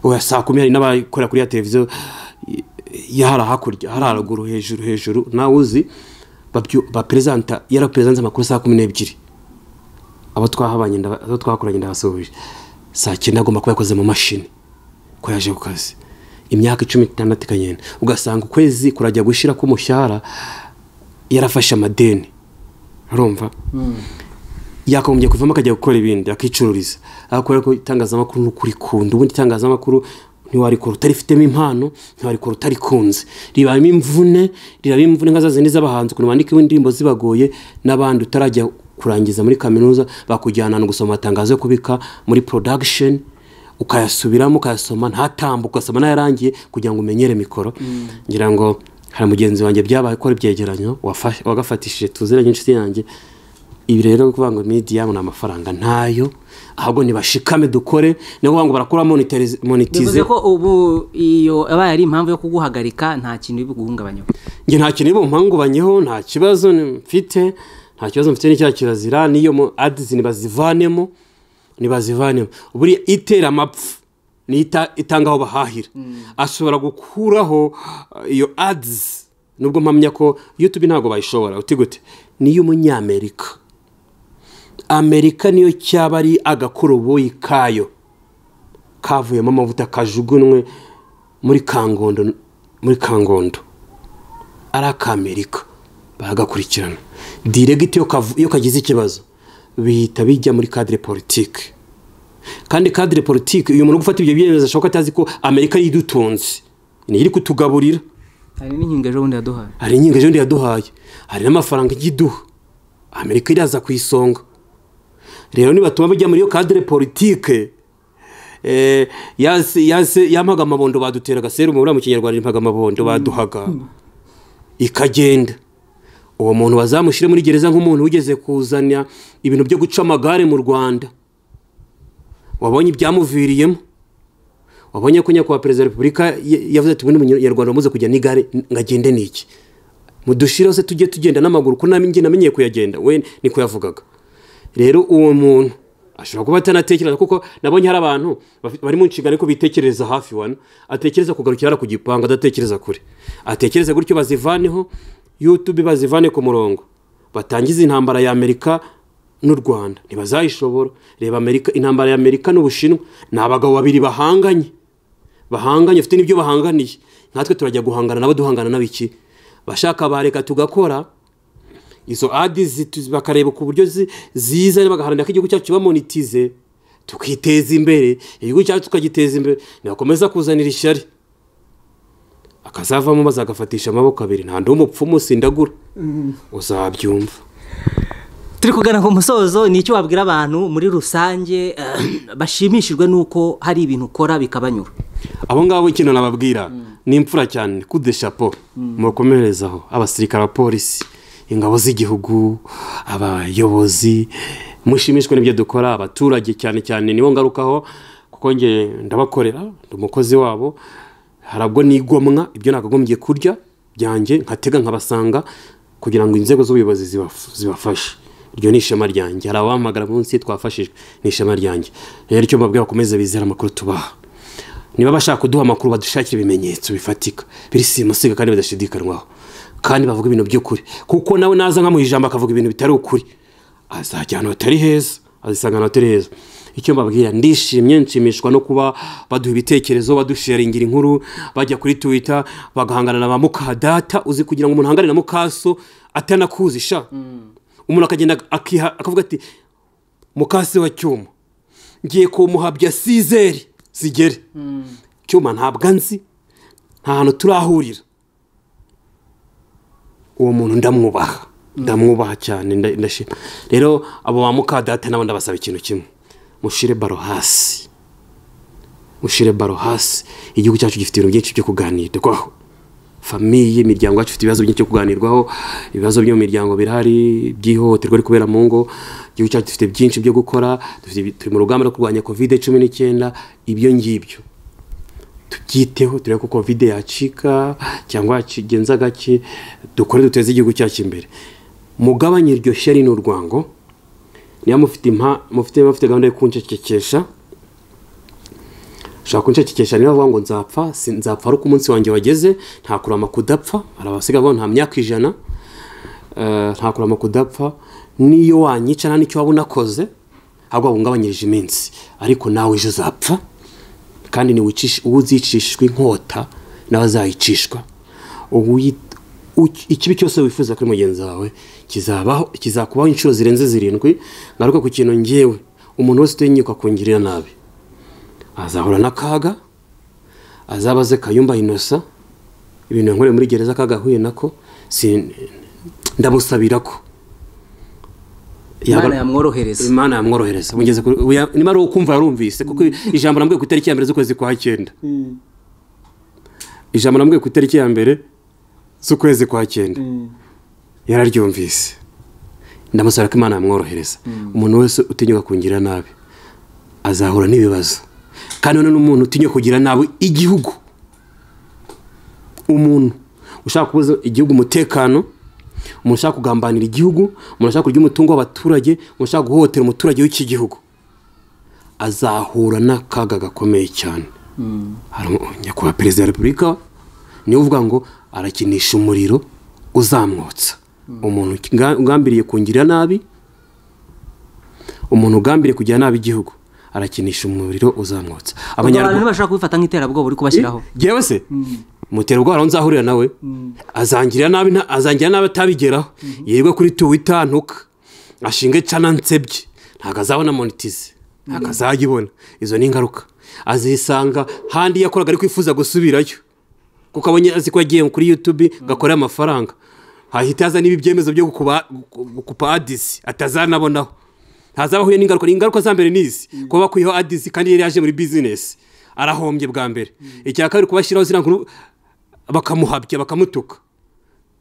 oya saa 10, hari n'abakora kuri ya televiziyo yahara hakurya hari haruguru hejuru nawe uzi bapresenta, yarapresenta amakuru saa 12, abo twahabanye abo twakoranye ndabasuhuje, saa 9 agomba kuba yakoze mu mashini ko yaje ku kazi. Imyaka 16 kanyene, ugasanga ukwezi kurajya gushira ku mushahara yarafashe amadeni, urumva yakagombye kuvamo akajya gukora ibindi akicururiza. Akora ko itangazamakuru n'ukurikunda, ubundi itangazamakuru ntiwarikora utarifitemo impano, ntiwarikora utarikunze, ribamo imvune, riraba imvune nka zazindi z'abahanzi ukuntu bandika indirimbo zibagoye, n'abandi utarajya kurangiza muri kaminuza bakujyana no gusoma amatangazo yo kubika muri production, ukayasubiramo ukayasoma ntatambuka, ugasoma n'ayarangiye kugira ngo umenyere mikoro. Ngira ngo hari mugenzi wanjye byabaye ko ibyegeranyo wagafatishije tuziranye inshuti yanjye. Ibi rero kuvuga ngo media ngo amafaranga ntayo, ahubwo nibashikame dukore, ni kuvuga ngo barakura monetize. Bivuze ko ubu iyo abaye ari impamvu yo kuguhagarika nta kintu biguhungabanyeho? Nge nta kintu bimpungabanyeho, nta kibazo mfite, nta kibazo mfite n'icya kirazira, niyo mu ads nibazivanemo. Buri itera amapfu Niyo itanga aho bahahira. Ashobora gukuraho iyo ads, nubwo mpamya ko YouTube ntabwo bayishobora. Uti gute? Niyo umunyamerika, Amerika niyo cyaba ari agakoroboyi kayo kavuyemo amavuta kajugunywe muri Kangondo, muri Kangondo ari akamerika, baragakurikirana direct. Iyo kagize ikibazo bihita bijya muri cadre politique, kandi cadre politique, uyu muntu gufata ibyo byemezo ashobora atazi ko Amerika yidutunze, niyo iri kutugaburira. Hari n'inkingo ejo bundi yaduhaye. Hari inkingo ejo bundi yaduhaye, hari n'amafaranga ijya iduha. Amerika iraza ku isonga. Rero nibatuma bajya muri iyo cadre politique, yampaga amabondo baduteraga serumu, buriya mu Kinyarwanda impaga amabondo baduhaga ikagenda, uwo muntu bazamushyire muri gereza nk'umuntu wigeze kuzana ibintu byo guca amagare mu Rwanda. Wabonye ibyamuviriyemo, wabonye ko nyakubahwa Perezida wa Repubulika yavuze ati: "Ubundi Munyarwanda wamuze kujya n'igare ngo agende n'iki? Mudushireho se tujye tugenda n'amaguru, ko nanjye namenyeye kuyagenda." We niko yavugaga. Rero uwo muntu ashobora kuba atanatekereza, kuko nabonye hari abantu bari mu nshingano ariko bitekerereza hafi wana, atekereza kugarukira hariya ku gipangu, adatekereza kure. Atekereza gutyo, bazivaneho YouTube, bazivane ku murongo, batangize intambara ya Amerika n'u Rwanda, ntibazayishobora. Reba Amerika, intambara ya Amerika n'Ubushinwa, ni abagabo babiri bahanganye, bafite n'ibyo bahanganiye. Natwe turajya guhangana nabo, duhangana n'abiki bashaka bareka tugakora izo ads, bakareba ku buryo ziza, bagaharanira ko igihugu cyacu kiba monetize, tukiteza imbere, igihugu cyacu tukagiteza imbere. Nibakomeza kuzanira ishyari, akazavamo bazagafatisha amaboko abiri. Nta ndi umupfumu, sindagura, uzabyumva. Turi kugana ku musozo. Ni icyo wabwira abantu muri rusange bashimishijwe n'uko hari ibintu ukora bikabanyura? Abo ngabo ikintu nababwira ni imfura cyane, coup de chapeau, mukomerezaho. Abasirikare, abapolisi, ingabo z'igihugu, abayobozi mushimishwe n'ibyo dukora. Abaturage cyane cyane nibo ngarukaho, kuko nge ndabakorera, ndi umukozi wabo. Hari ubwo nigomwa ibyo nakagombye kurya byanjye, nkatega nkabasanga kugira ngo inzego z'ubuyobozi zibafashe. Iryo ni ishema ryanjye. Hari abahamagara munsi twafashijwe, ni ishema ryanjye. Rero icyo mbabwira, bakomeze bizere amakuru tubaha. Niba bashaka kuduha amakuru, badushakire ibimenyetso bifatika biri simusiga kandi bidashidikanwaho, kandi bavuga ibintu by'ukuri, kuko nawe naza nkamuha ijambo akavuga ibintu bitari ukuri, azajya ahantu hatari heza, azisanga ahantu hatari heza. Icyo mbabwira, ndishimye, nshimishwa no kuba baduha ibitekerezo, badusharingira inkuru, bajya kuri Twitter bagahangana na ba mukadata. Uzi kugira ngo umuntu ahangane na mukaso atanakuzi sha? Umuntu akagenda akiha akavuga ati: "Mukase wa Cyuma ngiye kumuhabya sizeri zigere Cyuma, ntabwo anzi, nta hantu turahurira." Uwo muntu ndamwubaha, ndamwubaha cyane, ndashima. Rero abo ba mukadata nabo ndabasaba ikintu kimwe: mushire baro hasi, mushire baro hasi. Igihugu cyacu gifite ibintu byinshi byo kuganirwaho. Famille, imiryango yacu ifite ibibazo byinshi byo kuganirwaho. Ibibazo byo mu miryango birahari, by'ihohoterwa riri kubera mu ngo. Igihugu cyacu gifite byinshi byo gukora. Turi mu rugamba rwo kurwanya COVID-19. Ibyo ngibyo tubyiteho, turebe ko COVID yacika cyangwa yakigenza gake, dukore duteze igihugu cyacu imbere. Mugabanye iryo shyari n'urwango. Niba mufite gahunda yo kuncecekesha, ushobora kuncecekesha. Niba bavuga ngo nzapfa, nzapfa ari uko umunsi wanjye wageze. Nta kurama kudapfa. Hari abasigaye bavuga ngo nta myaka 100. Nta kurama kudapfa. Niyo wanyica nta n'icyo waba unakoze, ahubwo wahungabanyirije iminsi, ariko nawe ejo uzapfa. Kandi ni uwo uzicishwa inkota nawe azayicishwa. Ikibi cyose wifuza kuri mugenzi wawe kizabaho, kizakubaho inshuro zirenze zirindwi. Ngaruka ku kintu ngewe: umuntu wese utinyuka kungirira nabi azahura n'akaga. Azabaze Kayumba Innocent ibintu yankoreye muri gereza, akaga ahuye nako. Ndamusabira ko Imana yamworohereza. Imana yamworohereza. Mugeze niba ari ukumva yarumvise, kuko ijambo nambwiye ku itariki ya 1 z'ukwezi kwa cyenda, ijambo nambwiye ku itariki ya 1 z'ukwezi kwa cyenda yararyumvise. Ndamusaba ko Imana yamworohereza. Umuntu wese utinyuka kungira nabi azahura n'ibibazo. Kandi none n'umuntu utinyuka kugira nabi igihugu, umuntu ushaka kubuza igihugu umutekano, umuntu ushaka kugambanira igihugu, umuntu ushaka kurya umutungo w'abaturage, umuntu ushaka guhohotera umuturage w'iki gihugu, azahura n'akaga gakomeye cyane. Nyakubahwa perezida wa repubulika niwe uvuga ngo arakinisha umuriro uzamwotsa umuntu ugambiriye kungirira nabi, umuntu ugambiriye kugira nabi igihugu arakinisha umuriro uzamwotsa. Abanyarwanda bashaka kubifata nk'iterabwoba uri kubashyiraho. Jewe se mutera ubwoba nzahurira nawe, azangirira nabi, azangirira nabi atabigeraho, yirirwe kuri Twitter ntuka ashinge cana nsebye, ntabwo azabona monetize, ntabwo azayibona. Izo ni ingaruka azisanga handi yakoraga ari kwifuza gusubirayo, kuko abonye azi ko yagiye kuri YouTube gakora amafaranga, hahita aza n'ibi byemezo byo gukupa adisi atazanabonaho, ntazabahuye n'ingaruka. Ingaruka za mbere nizi kuba bakwiyeho adisi kandi yari yaje muri business arahombye bwa mbere. Icya kabiri kubashyiraho ziriya nkuru bakamuhabya bakamutuka,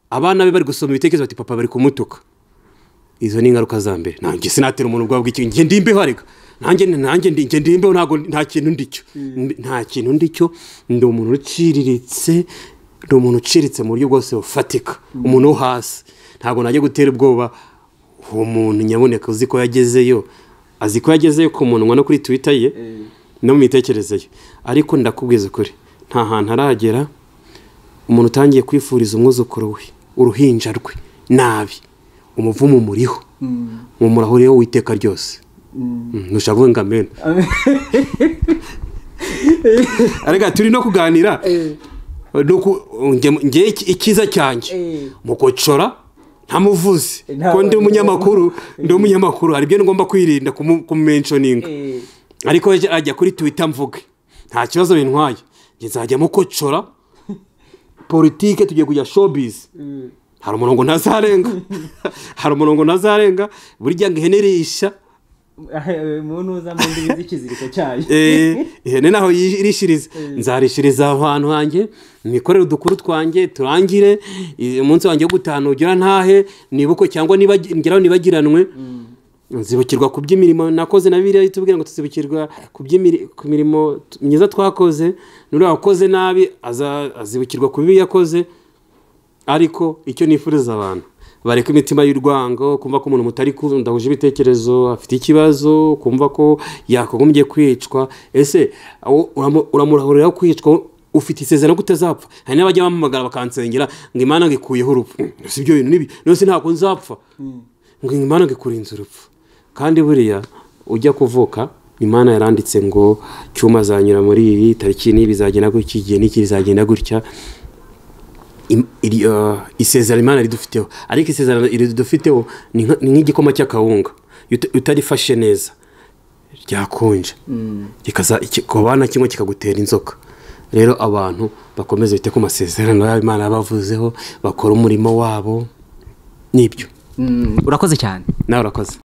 abana be bari gusoma ibitekerezo bati papa bari kumutuka. Izo ni ingaruka za mbere. Nanjye sinatera umuntu ubwoba bw'iki, njye ndimbeho, areka nanjye njye ndimbeho, ntabwo nta kintu ndicyo, nta kintu ndicyo. Ndi umuntu uciriritse, ndi umuntu uciriritse mu buryo bwose bufatika, umuntu wo hasi. Ntabwo najya gutera ubwoba uwo muntu nyaboneka uzi ko yagezeyo, azi ko yagezeyo ku munwa no kuri Twitter ye no mu mitekerereze ye. Ariko ndakubwiza ukuri, nta hantu aragera umuntu utangiye kwifuriza umwuzukuru we uruhinja rwe nabi, umuvumo muriho mumurahuriyeho witeka ryose. Ntushaka kuvuga ngo amen. Ariko turi no kuganira nge ikiza cyanjye mukocora ntamuvuze ko ndi umunyamakuru, ndi umunyamakuru, hari ibyo ngomba kwirinda kumentioninga. Ariko ajya kuri Twitter mvuge nta kibazo bintwaye, nzajya mukocora politike, tugiye kujya showbiz. Hari umurongo ntazarenga, hari umurongo ntazarenga, burya ngo ihene irisha umuntu uza mu ndimi z'ikiziriko cyayo, ihene naho irishiriza, nzarishiriza ahantu hanjye, nikorere udukuru twanjye turangire, umunsi wanjye wo gutaha ugera ntahe nibuko cyangwa ngeraho nibagiranwe, nzibukirwa ku by'imirimo nakoze. Na Bibiliya itubwira ngo tuzibukirwa ku mirimo myiza twakoze, n'uriya wakoze nabi azibukirwa ku bibi yakoze. Ariko icyo nifuriza abantu, bareka imitima y'urwango, kumva ko umuntu mutari ndahuje ibitekerezo afite ikibazo, kumva ko yakagombye kwicwa. Ese uramurahurira kwicwa ufite isezerano ko utazapfa? Hari n'abajya bampamagara bakansengera ngo Imana ngo ikuyeho urupfu. Si ibyo bintu nibi, none ntabwo nzapfa, ngo Imana ngo ikurinze urupfu. Kandi buriya ujya kuvuka Imana yaranditse ngo cyuma azanyura muri iyi tariki n'ibi bizagenda gutya, igihe n'iki bizagenda gutya. Isezerano Imana ridufiteho, ariko isezerano ridufiteho ni nk'igikoma cy'akawunga utarifashe neza ryakonja rikaza kubana kimwe kikagutera inzoka. Rero abantu bakomeze bite ku masezerano y'Imana yabavuzeho, bakora umurimo wabo, nibyo. Urakoze cyane. Nawe urakoze.